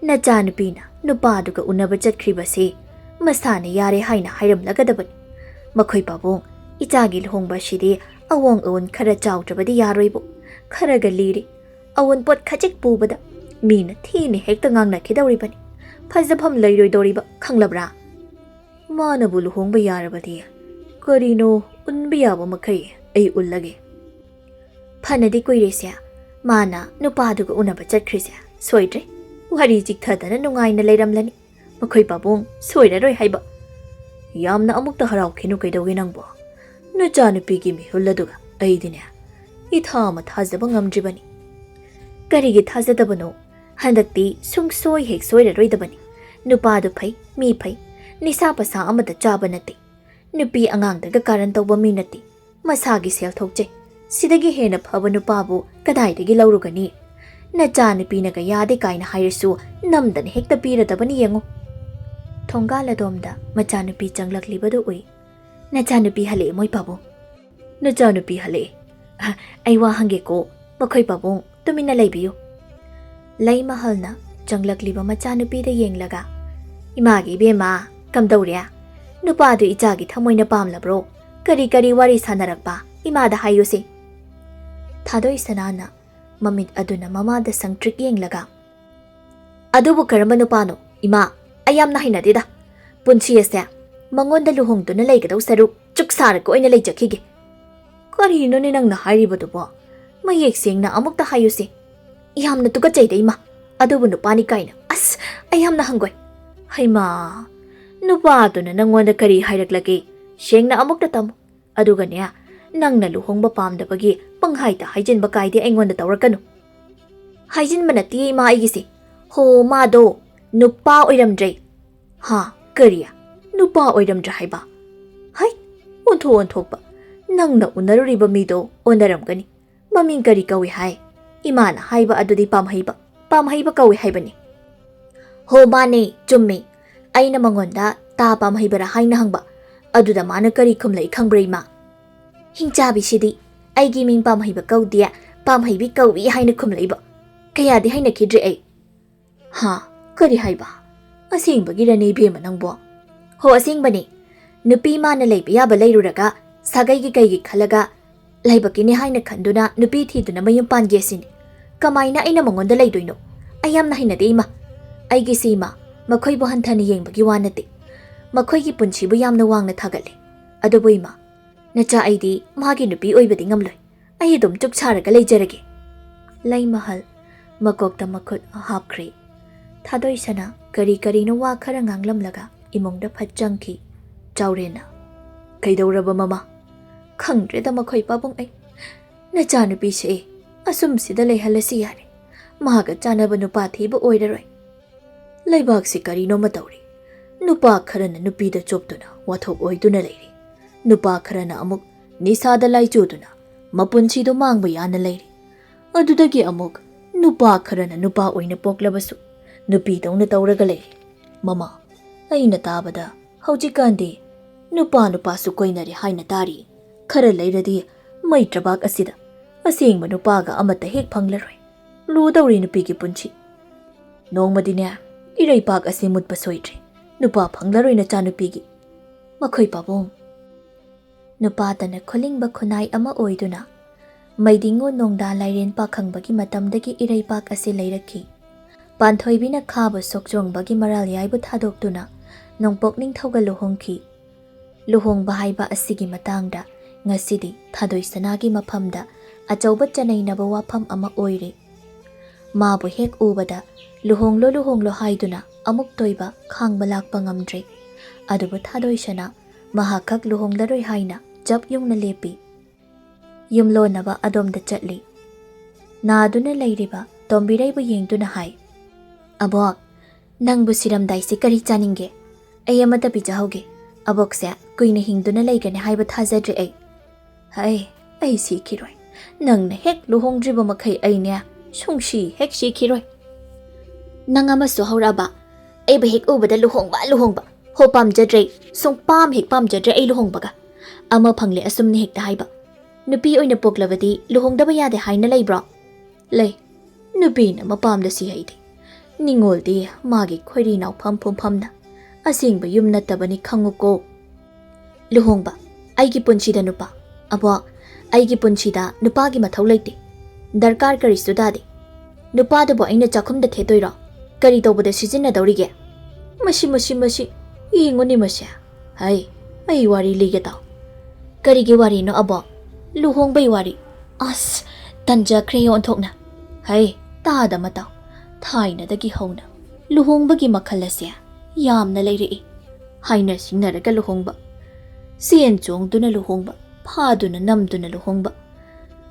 ꯅꯆꯥꯅꯨꯄꯤꯅ ꯅꯨꯄꯥꯗꯨꯒ ꯎꯅꯕ ꯆꯠꯈ꯭ꯔꯤꯕꯁꯤ ꯃꯁꯥꯅ ꯌꯥꯔꯦ ꯍꯥꯏꯅ ꯍꯥꯏꯔꯝꯂꯒꯗꯕꯅꯤ꯫ ꯃꯈꯣꯏ ꯄꯥꯕꯨꯡ, ꯏꯆꯥꯒꯤ ꯂꯨꯍꯣꯡꯕ ꯑꯁꯤꯗꯤ ꯑꯋꯣꯡ ꯑꯋꯣꯟ ꯈꯔ ꯆꯥꯎꯗ꯭ꯔꯕꯗꯤ ꯌꯥꯔꯣꯏꯕꯨ꯫ ꯈꯔꯒ ꯂꯤꯔꯤ꯫ ꯑꯋꯣꯟꯄꯣꯠ ꯈꯖꯤꯛ ꯄꯨꯕꯗ ꯃꯤꯅ ꯊꯤꯅ ꯍꯦꯛꯇ ꯉꯥꯡꯅꯈꯤꯗꯧꯔꯤꯕꯅꯤ꯫ ꯐꯖꯐꯝ ꯂꯩꯔꯣꯏꯗꯧꯔꯤꯕ, ꯈꯪꯂꯕ꯭ꯔꯥ?" ꯃꯥꯅꯕꯨ ꯂꯨꯍꯣꯡꯕ ꯌꯥꯔꯕꯗꯤ ꯀꯔꯤꯅꯣ ꯎꯟꯕ ꯌꯥꯕ ꯃꯈꯩ ꯑꯩ ꯎꯜꯂꯒꯦ꯫ ꯐꯅꯗꯤ ꯀꯨꯏꯔꯦꯁꯦ ꯃꯥꯅ ꯅꯨꯄꯥꯗꯨꯒ ꯎꯅꯕ ꯆꯠꯈ꯭ꯔꯤꯁꯦ꯫ ꯁꯣꯏꯗ꯭ꯔꯦ, ꯋꯥꯔꯤ ꯆꯤꯛꯊꯗꯅ ꯅꯨꯡꯉꯥꯏꯅ ꯂꯩꯔꯝꯂꯅꯤ꯫ ꯃꯈꯣꯏ ꯄꯥꯕꯨꯡ ꯁꯣꯏꯔꯔꯣꯏ ꯍꯥꯏꯕ꯫ ꯌꯥꯝꯅ ꯑꯃꯨꯛꯇ ꯍꯔꯥꯎꯈꯤꯅꯨ ꯀꯩꯗꯧꯒꯦ ꯅꯪꯕꯣ? ꯅꯆꯥꯅꯨꯄꯤꯒꯤ ꯃꯤꯍꯨꯜ ꯑꯗꯨꯒ ꯑꯩꯗꯤꯅꯦ, ꯏꯊꯥ ꯑꯃ ꯊꯥꯖꯕ ꯉꯝꯗ꯭ꯔꯤꯕꯅꯤ꯫ ꯀꯔꯤꯒꯤ ꯊꯥꯖꯗꯕꯅꯣ? ꯍꯟꯗꯛꯇꯤ ꯁꯨꯡꯁꯣꯏ ꯍꯦꯛ ꯁꯣꯏꯔꯔꯣꯏꯗꯕꯅꯤ꯫ ꯅꯨꯄꯥꯗꯨ ꯐꯩ, ꯃꯤ ꯐꯩ, ꯅꯤꯁꯥ ꯄꯁꯥ ꯑꯃꯇ ꯆꯥꯕ ꯅꯠꯇꯦ꯫ ꯅꯨꯄꯤ ꯑꯉꯥꯡꯗꯒ ꯀꯥꯔꯟ ꯇꯧꯕ ꯃꯤ ꯅꯠꯇꯦ꯫ ꯃꯁꯥꯒꯤ ꯁꯦꯜ ꯊꯣꯛꯆꯩ꯫ ꯁꯤꯗꯒꯤ ꯍꯦꯟꯅ ꯐꯕ ꯅꯨꯄꯥꯕꯨ ꯀꯗꯥꯏꯗꯒꯤ ꯂꯧꯔꯨꯒꯅꯤ? ꯅꯆꯥꯅꯨꯄꯤꯅꯒ ꯌꯥꯗꯦ ꯀꯥꯏꯅ ꯍꯥꯏꯔꯁꯨ ꯅꯝꯗꯅ ꯍꯦꯛꯇ ꯄꯤꯔꯗꯕꯅꯤ ꯌꯦꯡꯉꯨ꯫ ꯊꯣꯡꯒꯥꯜ ꯑꯗꯣꯝꯗ ꯃꯆꯥꯅꯨꯄꯤ ꯆꯪꯂꯛꯂꯤꯕꯗꯨ ꯎꯏ꯫ "ꯅꯆꯥꯅꯨꯄꯤ ꯍꯜꯂꯛꯑꯦ ꯃꯣꯏ ꯄꯥꯕꯨꯡ꯫ ꯅꯆꯥꯅꯨꯄꯤ ꯍꯜꯂꯛꯑꯦ꯫ ꯑ, ꯑꯩ ꯋꯥ ꯍꯪꯒꯦꯀꯣ, ꯃꯈꯣꯏ ꯄꯥꯕꯨꯡ ꯇꯨꯃꯤꯟꯅ ꯂꯩꯕꯤꯌꯨ꯫" ꯂꯩꯃꯍꯜꯅ ꯆꯪꯂꯛꯂꯤꯕ ꯃꯆꯥꯅꯨꯄꯤꯗ ꯌꯦꯡꯂꯒ, "ꯏꯃꯥꯒꯤ ꯏꯕꯦꯝꯃ, ꯀꯝꯗꯧꯔꯦ? ꯅꯨꯄꯥꯗꯨ ꯏꯆꯥꯒꯤ ꯊꯃꯣꯏꯅ ꯄꯥꯝꯂꯕ꯭ꯔꯣ? ꯀꯔꯤ ꯀꯔꯤ ꯋꯥꯔꯤ ꯁꯥꯟꯅꯔꯛꯄ? ꯏꯃꯥꯗ ꯍꯥꯏꯌꯨꯁꯦ꯫" ꯊꯥꯗꯣꯏ ꯁꯅꯥꯅ ꯃꯃꯤꯠ ꯑꯗꯨꯅ ꯃꯃꯥꯗ ꯁꯪꯇ꯭ꯔꯤꯛ ꯌꯦꯡꯂꯒ, "ꯑꯗꯨꯕꯨ ꯀꯔꯝꯕ ꯅꯨꯄꯥꯅꯣ? ꯏꯃꯥ, ꯑꯩ ꯌꯥꯝꯅ ꯍꯩꯅꯗꯦꯗ꯫ ꯄꯨꯟꯁꯤ ꯑꯁꯦ ꯃꯉꯣꯟꯗ ꯂꯨꯍꯣꯡꯗꯨꯅ ꯂꯩꯒꯗꯧ ꯁꯔꯨꯛ ꯆꯨꯛ ꯁꯥꯔꯒ ꯑꯣꯏꯅ ꯂꯩꯖꯈꯤꯒꯦ꯫" "ꯀꯔꯤꯅꯣꯅꯦ ꯅꯪꯅ ꯍꯥꯏꯔꯤꯕꯗꯨꯕꯣ? ꯃꯌꯦꯛ ꯁꯦꯡꯅ ꯑꯃꯨꯛꯇ ꯍꯥꯏꯌꯨꯁꯦ꯫" "ꯌꯥꯝꯅ ꯇꯨꯀꯠꯆꯩꯗ ꯏꯃꯥ, ꯑꯗꯨꯕꯨ ꯅꯨꯄꯥꯅꯤ ꯀꯥꯏꯅ꯫ ꯑꯁ, ꯑꯩ ꯌꯥꯝꯅ ꯍꯪꯒꯣꯏ꯫" "ꯍꯩꯃꯥ, ꯅꯨꯄꯥꯗꯨꯅ ꯅꯪꯉꯣꯟꯗ ꯀꯔꯤ ꯍꯥꯏꯔꯛꯂꯒꯦ? ꯁꯦꯡꯅ ꯑꯃꯨꯛꯇ ꯇꯝꯃꯨ꯫ ꯑꯗꯨꯒꯅꯦ, ꯅꯪꯅ ꯂꯨꯍꯣꯡꯕ ꯄꯥꯝꯗꯕꯒꯤ ꯄꯪꯍꯥꯏꯗ ꯍꯥꯏꯖꯤꯟꯕ ꯀꯥꯏꯗꯤ ꯑꯩꯉꯣꯟꯗ ꯇꯧꯔꯛꯀꯅꯨ꯫" "ꯍꯥꯏꯖꯤꯟꯕ ꯅꯠꯇꯦ ꯏꯃꯥ ꯑꯩꯒꯤꯁꯦ꯫ ꯍꯣ, ꯃꯥꯗꯣ ꯅꯨꯄꯥ ꯑꯣꯏꯔꯝꯗ꯭ꯔꯦ꯫" "ꯍꯥ? ꯀꯔꯤ? ꯅꯨꯄꯥ ꯑꯣꯏꯔꯝꯗ꯭ꯔꯦ ꯍꯥꯏꯕ? ꯍꯩ, ꯑꯣꯟꯊꯣꯛ ꯑꯣꯟꯊꯣꯛꯄ꯫ ꯅꯪꯅ ꯎꯅꯔꯨꯔꯤꯕ ꯃꯤꯗꯣ ꯑꯣꯟꯅꯔꯝꯒꯅꯤ꯫ ꯃꯃꯤꯡ ꯀꯔꯤ ꯀꯧꯏ ꯍꯥꯏ? ꯏꯃꯥꯅ ꯍꯥꯏꯕ ꯑꯗꯨꯗꯤ ꯄꯥꯝꯍꯩꯕ, ꯄꯥꯝꯍꯩꯕ ꯀꯧꯏ ꯍꯥꯏꯕꯅꯤ꯫" "ꯍꯣ, ꯃꯥꯅꯦ, ꯆꯨꯝꯃꯦ꯫ ꯑꯩꯅ ꯃꯉꯣꯟꯗ ꯇꯥ ꯄꯥꯝꯍꯩꯕꯔꯥ ꯍꯥꯏꯅ ꯍꯪꯕ꯫ ꯑꯗꯨꯗ ꯃꯥꯅ ꯀꯔꯤ ꯈꯨꯝꯂꯛꯏ ꯈꯪꯕ꯭ꯔꯥ ꯏꯃꯥ?" "ꯍꯤꯡꯆꯥꯕꯤꯁꯤꯗꯤ, ꯑꯩꯒꯤ ꯃꯤꯡ ꯄꯥꯝꯍꯩꯕ ꯀꯧꯗꯦ, ꯄꯥꯝꯍꯩꯕꯤ ꯀꯧꯏ ꯍꯥꯏꯅ ꯈꯨꯝꯂꯛꯏꯕ꯫ ꯀꯌꯥꯗꯤ ꯍꯩꯅꯈꯤꯗ꯭ꯔꯦ ꯑꯩ꯫" "ꯍꯥ? ꯀꯔꯤ ꯍꯥꯏꯕ? ꯑꯁꯦꯡꯕꯒꯤꯔꯅꯦ ꯏꯕꯦꯝꯃ ꯅꯪꯕꯣ?" "ꯍꯣ, ꯑꯁꯦꯡꯕꯅꯦ꯫ ꯅꯨꯄꯤ ꯃꯥꯅ ꯂꯩꯕ ꯌꯥꯕ ꯂꯩꯔꯨꯔꯒ ꯁꯥꯒꯩꯒꯤ ꯀꯩꯒꯤ ꯈꯜꯂꯒ ꯂꯥꯏꯕꯛꯀꯤꯅꯤ ꯍꯥꯏꯅ ꯈꯟꯗꯨꯅ ꯅꯨꯄꯤ ꯊꯤꯗꯨꯅ ꯃꯌꯨꯝ ꯄꯥꯟꯒꯦ ꯁꯤꯅꯤ꯫ ꯀꯃꯥꯏꯅ ꯑꯩꯅ ꯃꯉꯣꯟꯗ ꯂꯩꯗꯣꯏꯅꯣ? ꯑꯩ ꯌꯥꯝꯅ ꯍꯩꯅꯗꯦ ꯏꯃꯥ꯫ ꯑꯩꯒꯤꯁꯤ ꯏꯃꯥ, ꯃꯈꯣꯏꯕꯨ ꯍꯟꯊꯅ ꯌꯦꯡꯕꯒꯤ ꯋꯥ ꯅꯠꯇꯦ꯫ ꯃꯈꯣꯏꯒꯤ ꯄꯨꯟꯁꯤꯕꯨ ꯌꯥꯝꯅ ꯋꯥꯡꯅ ꯊꯥꯒꯠꯂꯦ꯫ ꯑꯗꯨꯕꯨ ꯏꯃꯥ, ꯅꯆꯥ ꯑꯩꯗꯤ ꯃꯥꯒꯤ ꯅꯨꯄꯤ ꯑꯣꯏꯕꯗꯤ ꯉꯝꯂꯣꯏ꯫ ꯑꯩ ꯑꯗꯨꯝ ꯆꯨꯛ ꯁꯥꯔꯒ ꯂꯩꯖꯔꯒꯦ꯫" ꯂꯩꯃꯍꯜ ꯃꯀꯣꯛꯇ ꯃꯈꯨꯠ ꯍꯥꯞꯈ꯭ꯔꯦ꯫ ꯊꯥꯗꯣꯏꯁꯅꯥ ꯀꯔꯤ ꯀꯔꯤꯅꯣ ꯋꯥ ꯈꯔ ꯉꯥꯡꯂꯝꯂꯒ ꯏꯃꯨꯡꯗ ꯐꯠ ꯆꯪꯈꯤ꯫ ꯆꯥꯎꯔꯦꯟꯅ, "ꯀꯩꯗꯧꯔꯕ ꯃꯃꯥ?" "ꯈꯪꯗ꯭ꯔꯦꯗ ꯃꯈꯣꯏ ꯄꯥꯕꯨꯡ ꯑꯩ꯫ ꯅꯆꯥꯅꯨꯄꯤꯁꯦ ꯑꯁꯨꯝꯁꯤꯗ ꯂꯩꯍꯜꯂꯁꯤ ꯌꯥꯔꯦ꯫ ꯃꯥꯒ ꯆꯥꯟꯅꯕ ꯅꯨꯄꯥ ꯊꯤꯕ ꯑꯣꯏꯔꯔꯣꯏ꯫ ꯂꯩꯕꯥꯛꯁꯤ ꯀꯔꯤꯅꯣꯃ ꯇꯧꯔꯤ꯫ ꯅꯨꯄꯥ ꯈꯔꯅ ꯅꯨꯄꯤꯗ ꯆꯣꯞꯇꯨꯅ ꯋꯥꯊꯣꯛ ꯑꯣꯏꯗꯨꯅ ꯂꯩꯔꯤ꯫ ꯅꯨꯄꯥ ꯈꯔꯅ ꯑꯃꯨꯛ ꯅꯤꯁꯥꯗ ꯂꯥꯏꯆꯨꯗꯨꯅ ꯃꯄꯨꯟꯁꯤꯗꯣ ꯃꯥꯡꯕ ꯌꯥꯅ ꯂꯩꯔꯤ꯫ ꯑꯗꯨꯗꯒꯤ ꯑꯃꯨꯛ ꯅꯨꯄꯥ ꯈꯔꯅ ꯅꯨꯄꯥ ꯑꯣꯏꯅ ꯄꯣꯛꯂꯕꯁꯨ ꯅꯨꯄꯤꯗꯧꯅ ꯇꯧꯔꯒ ꯂꯩꯔꯤ꯫ ꯃꯃꯥ, ꯑꯩꯅ ꯇꯥꯕꯗ ꯍꯧꯖꯤꯛꯀꯥꯟꯗꯤ ꯅꯨꯄꯥ ꯅꯨꯄꯥꯁꯨ ꯀꯣꯏꯅꯔꯦ ꯍꯥꯏꯅ ꯇꯥꯔꯤ꯫ ꯈꯔ ꯂꯩꯔꯗꯤ ꯃꯩꯇ꯭ꯔꯕꯥꯛ ꯑꯁꯤꯗ ꯑꯁꯦꯡꯕ ꯅꯨꯄꯥꯒ ꯑꯃꯠꯇ ꯍꯦꯛ ꯐꯪꯂꯔꯣꯏ꯫ ꯂꯨꯗꯧꯔꯤ ꯅꯨꯄꯤꯒꯤ ꯄꯨꯟꯁꯤ꯫ ꯅꯣꯡꯃꯗꯤꯅꯦ, ꯏꯔꯩꯄꯥꯛ ꯑꯁꯤ ꯃꯨꯠꯄ ꯁꯣꯏꯗ꯭ꯔꯦ꯫ ꯅꯨꯄꯥ ꯐꯪꯂꯔꯣꯏ ꯅꯆꯥꯅꯨꯄꯤꯒꯤ꯫ ꯃꯈꯣꯏ ꯄꯥꯕꯨꯡ꯫ ꯅꯨꯄꯥꯇꯅ ꯈꯨꯂꯤꯡꯕ ꯈꯨꯟꯅꯥꯏ ꯑꯃ ꯑꯣꯏꯗꯨꯅ ꯃꯩꯗꯤꯡꯉꯨ ꯅꯣꯡꯗꯥ ꯂꯥꯏꯔꯦꯟ ꯄꯥꯈꯪꯕꯒꯤ ꯃꯇꯝꯗꯒꯤ ꯏꯔꯩꯄꯥꯛ ꯑꯁꯤ ꯂꯩꯔꯛꯈꯤ꯫ ꯄꯥꯟꯊꯣꯏꯕꯤꯅ ꯈꯥꯕ ꯁꯣꯛꯆꯣꯡꯕꯒꯤ ꯃꯔꯥꯜ ꯌꯥꯏꯕꯨ ꯊꯥꯗꯣꯛꯇꯨꯅ ꯅꯣꯡꯄꯣꯛ ꯅꯤꯡꯊꯧꯒ ꯂꯨꯍꯣꯡꯈꯤ꯫ ꯂꯨꯍꯣꯡꯕ ꯍꯥꯏꯕ ꯑꯁꯤꯒꯤ ꯃꯇꯥꯡꯗ ꯉꯁꯤꯗꯤ ꯊꯥꯗꯣꯏ ꯁꯅꯥꯒꯤ ꯃꯐꯝꯗ ꯑꯆꯧꯕ ꯆꯅꯩꯅꯕ ꯋꯥꯐꯝ ꯑꯃ ꯑꯣꯏꯔꯦ꯫ ꯃꯥꯕꯨ ꯍꯦꯛ ꯎꯕꯗ "ꯂꯨꯍꯣꯡꯂꯣ, ꯂꯨꯍꯣꯡꯂꯣ" ꯍꯥꯏꯗꯨꯅ ꯑꯃꯨꯛ ꯇꯣꯏꯕ ꯈꯥꯡꯕ ꯂꯥꯛꯄ ꯉꯝꯗ꯭ꯔꯦ꯫ ꯑꯗꯨꯕꯨ ꯊꯥꯗꯣꯏ ꯁꯅꯥ ꯃꯍꯥꯛꯈꯛ ꯂꯨꯍꯣꯡꯂꯔꯣꯏ ꯍꯥꯏꯅ ꯆꯞ ꯌꯨꯡꯅ ꯂꯦꯞꯄꯤ꯫ ꯌꯨꯝꯂꯣꯟꯅꯕ ꯑꯗꯣꯝꯗ ꯆꯠꯂꯤ꯫ ꯅꯥꯗꯨꯅ ꯂꯩꯔꯤꯕ ꯇꯣꯝꯕꯤꯔꯩꯕꯨ ꯌꯦꯡꯗꯨꯅ ꯍꯥꯏ, "ꯑꯕꯣꯛ, ꯅꯪꯕꯨ ꯁꯤꯔꯝꯗꯥꯏꯁꯤ ꯀꯔꯤ ꯆꯥꯅꯤꯡꯒꯦ? ꯑꯩ ꯑꯃꯠꯇ ꯄꯤꯖꯍꯧꯒꯦ꯫ ꯑꯕꯣꯛꯁꯦ ꯀꯨꯏꯅ ꯍꯤꯡꯗꯨꯅ ꯂꯩꯒꯅꯤ ꯍꯥꯏꯕ ꯊꯥꯖꯗ꯭ꯔꯦ ꯑꯩ꯫ ꯍꯩ, ꯑꯩ ꯁꯤꯈꯤꯔꯣꯏ꯫ ꯅꯪꯅ ꯍꯦꯛ ꯂꯨꯍꯣꯡꯗ꯭ꯔꯤꯕ ꯃꯈꯩ ꯑꯩꯅꯦ ꯁꯨꯡꯁꯤ ꯍꯦꯛ ꯁꯤꯈꯤꯔꯣꯏ꯫ ꯅꯪ ꯑꯃꯁꯨ ꯍꯧꯔꯛꯑꯕ? ꯑꯩꯕꯨ ꯍꯦꯛ ꯎꯕꯗ ꯂꯨꯍꯣꯡꯕ, ꯂꯨꯍꯣꯡꯕ꯫ ꯍꯣ, ꯄꯥꯝꯖꯗ꯭ꯔꯦ꯫ ꯁꯨꯡꯄꯥꯝ ꯍꯦꯛ ꯄꯥꯝꯖꯗ꯭ꯔꯦ ꯑꯩ ꯂꯨꯍꯣꯡꯕꯒ꯫ ꯑꯃ ꯐꯪꯂꯦ ꯑꯁꯨꯝꯅ ꯍꯦꯛꯇ ꯍꯥꯏꯕ꯫ ꯅꯨꯄꯤ ꯑꯣꯏꯅ ꯄꯣꯛꯂꯕꯗꯤ ꯂꯨꯍꯣꯡꯗꯕ ꯌꯥꯗꯦ ꯍꯥꯏꯅ ꯂꯩꯕ꯭ꯔꯣ? ꯂꯩ꯫ ꯅꯨꯄꯤꯅ ꯃꯄꯥꯝꯗ ꯁꯤ ꯍꯩꯗꯦ꯫ ꯅꯤꯡꯉꯣꯜꯗꯤ ꯃꯥꯒꯤ ꯈꯣꯏꯔꯤ ꯅꯥꯎꯐꯝ ꯐꯨꯝꯐꯝꯅ ꯑꯁꯦꯡꯕ ꯌꯨꯝ ꯅꯠꯇꯕꯅꯤ ꯈꯪꯉꯨꯀꯣ꯫ ꯂꯨꯍꯣꯡꯕ, ꯑꯩꯒꯤ ꯄꯨꯟꯁꯤꯗ ꯅꯨꯄꯥ꯫ ꯑꯕꯣꯛ, ꯑꯩꯒꯤ ꯄꯨꯟꯁꯤꯗ ꯅꯨꯄꯥꯒꯤ ꯃꯊꯧ ꯂꯩꯇꯦ꯫ ꯗꯔꯀꯥꯔ ꯀꯔꯤꯁꯨ ꯇꯥꯗꯦ꯫ ꯅꯨꯄꯥꯗꯨꯕꯨ ꯑꯩꯅ ꯆꯥꯛꯈꯨꯝꯗ ꯊꯦꯠꯇꯣꯏꯔꯣ? ꯀꯔꯤ ꯇꯧꯕꯗ ꯁꯤꯖꯤꯟꯅꯗꯧꯔꯤꯒꯦ? ꯃꯁꯤ, ꯃꯁꯤ, ꯃꯁꯤ, ꯌꯦꯡꯉꯨꯅꯦ ꯃꯁꯦ꯫ ꯍꯩ, ꯑꯩ ꯋꯥꯔꯤ ꯂꯤꯒꯦ ꯇꯥꯎ꯫ ꯀꯔꯤꯒꯤ ꯋꯥꯔꯤꯅꯣ ꯑꯕꯣꯛ? ꯂꯨꯍꯣꯡꯕꯩ ꯋꯥꯔꯤ꯫ ꯑꯁ, ꯇꯟꯖꯈ꯭ꯔꯦ ꯑꯣꯟꯊꯣꯛꯅ꯫ ꯍꯩ, ꯇꯥꯗ ꯃꯇꯥꯎ꯫ ꯊꯥꯏꯅꯗꯒꯤ ꯍꯧꯅ ꯂꯨꯍꯣꯡꯕꯒꯤ ꯃꯈꯜ ꯑꯁꯦ ꯌꯥꯝꯅ ꯂꯩꯔꯛꯏ꯫ ꯍꯥꯏꯅ ꯁꯤꯡꯅꯔꯒ ꯂꯨꯍꯣꯡꯕ, ꯆꯦꯟ ꯆꯣꯡꯗꯨꯅ ꯂꯨꯍꯣꯡꯕ, ꯐꯥꯗꯨꯅ ꯅꯝꯗꯨꯅ ꯂꯨꯍꯣꯡꯕ,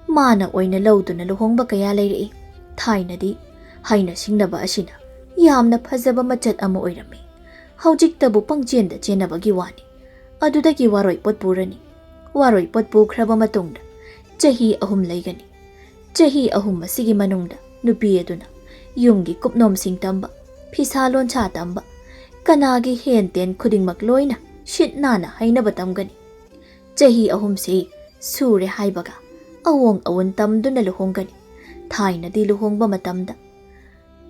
ꯃꯥꯅ ꯑꯣꯏꯅ ꯂꯧꯗꯨꯅ ꯂꯨꯍꯣꯡꯕ ꯀꯌꯥ ꯂꯩꯔꯛꯏ꯫ ꯊꯥꯏꯅꯗꯤ ꯍꯥꯏꯅ ꯁꯤꯡꯅꯕ ꯑꯁꯤꯅ ꯌꯥꯝꯅ ꯐꯖꯕ ꯃꯆꯠ ꯑꯃ ꯑꯣꯏꯔꯝꯃꯤ꯫ ꯍꯧꯖꯤꯛꯇꯕꯨ ꯄꯪꯆꯦꯟꯗ ꯆꯦꯟꯅꯕꯒꯤ ꯋꯥꯅꯤ꯫ ꯑꯗꯨꯗꯒꯤ ꯋꯥꯔꯣꯏ ꯄꯣꯠ ꯄꯨꯔꯅꯤ꯫ ꯋꯥꯔꯣꯏ ꯄꯣꯠ ꯄꯨꯈ꯭ꯔꯕ ꯃꯇꯨꯡꯗ ꯆꯍꯤ ꯑꯍꯨꯝ ꯂꯩꯒꯅꯤ꯫ ꯆꯍꯤ ꯑꯍꯨꯝ ꯑꯁꯤꯒꯤ ꯃꯅꯨꯡꯗ ꯅꯨꯄꯤ ꯑꯗꯨꯅ ꯌꯨꯝꯒꯤ ꯀꯨꯞꯅꯣꯝꯁꯤꯡ ꯇꯝꯕ, ꯐꯤꯁꯥ ꯂꯣꯟꯁꯥ ꯇꯝꯕ, ꯀꯅꯥꯒꯤ ꯍꯦꯟ ꯇꯦꯟ ꯈꯨꯗꯤꯡꯃꯛ ꯂꯣꯏꯅ ꯁꯤꯠ ꯅꯥꯟꯅ ꯍꯩꯅꯕ ꯇꯝꯒꯅꯤ꯫ ꯆꯍꯤ ꯑꯍꯨꯝꯁꯤ ꯁꯨꯔꯦ ꯍꯥꯏꯕꯒ ꯑꯋꯣꯡ ꯑꯋꯨꯟ ꯇꯝꯗꯨꯅ ꯂꯨꯍꯣꯡꯒꯅꯤ꯫ ꯊꯥꯏꯅꯗꯤ ꯂꯨꯍꯣꯡꯕ ꯃꯇꯝꯗ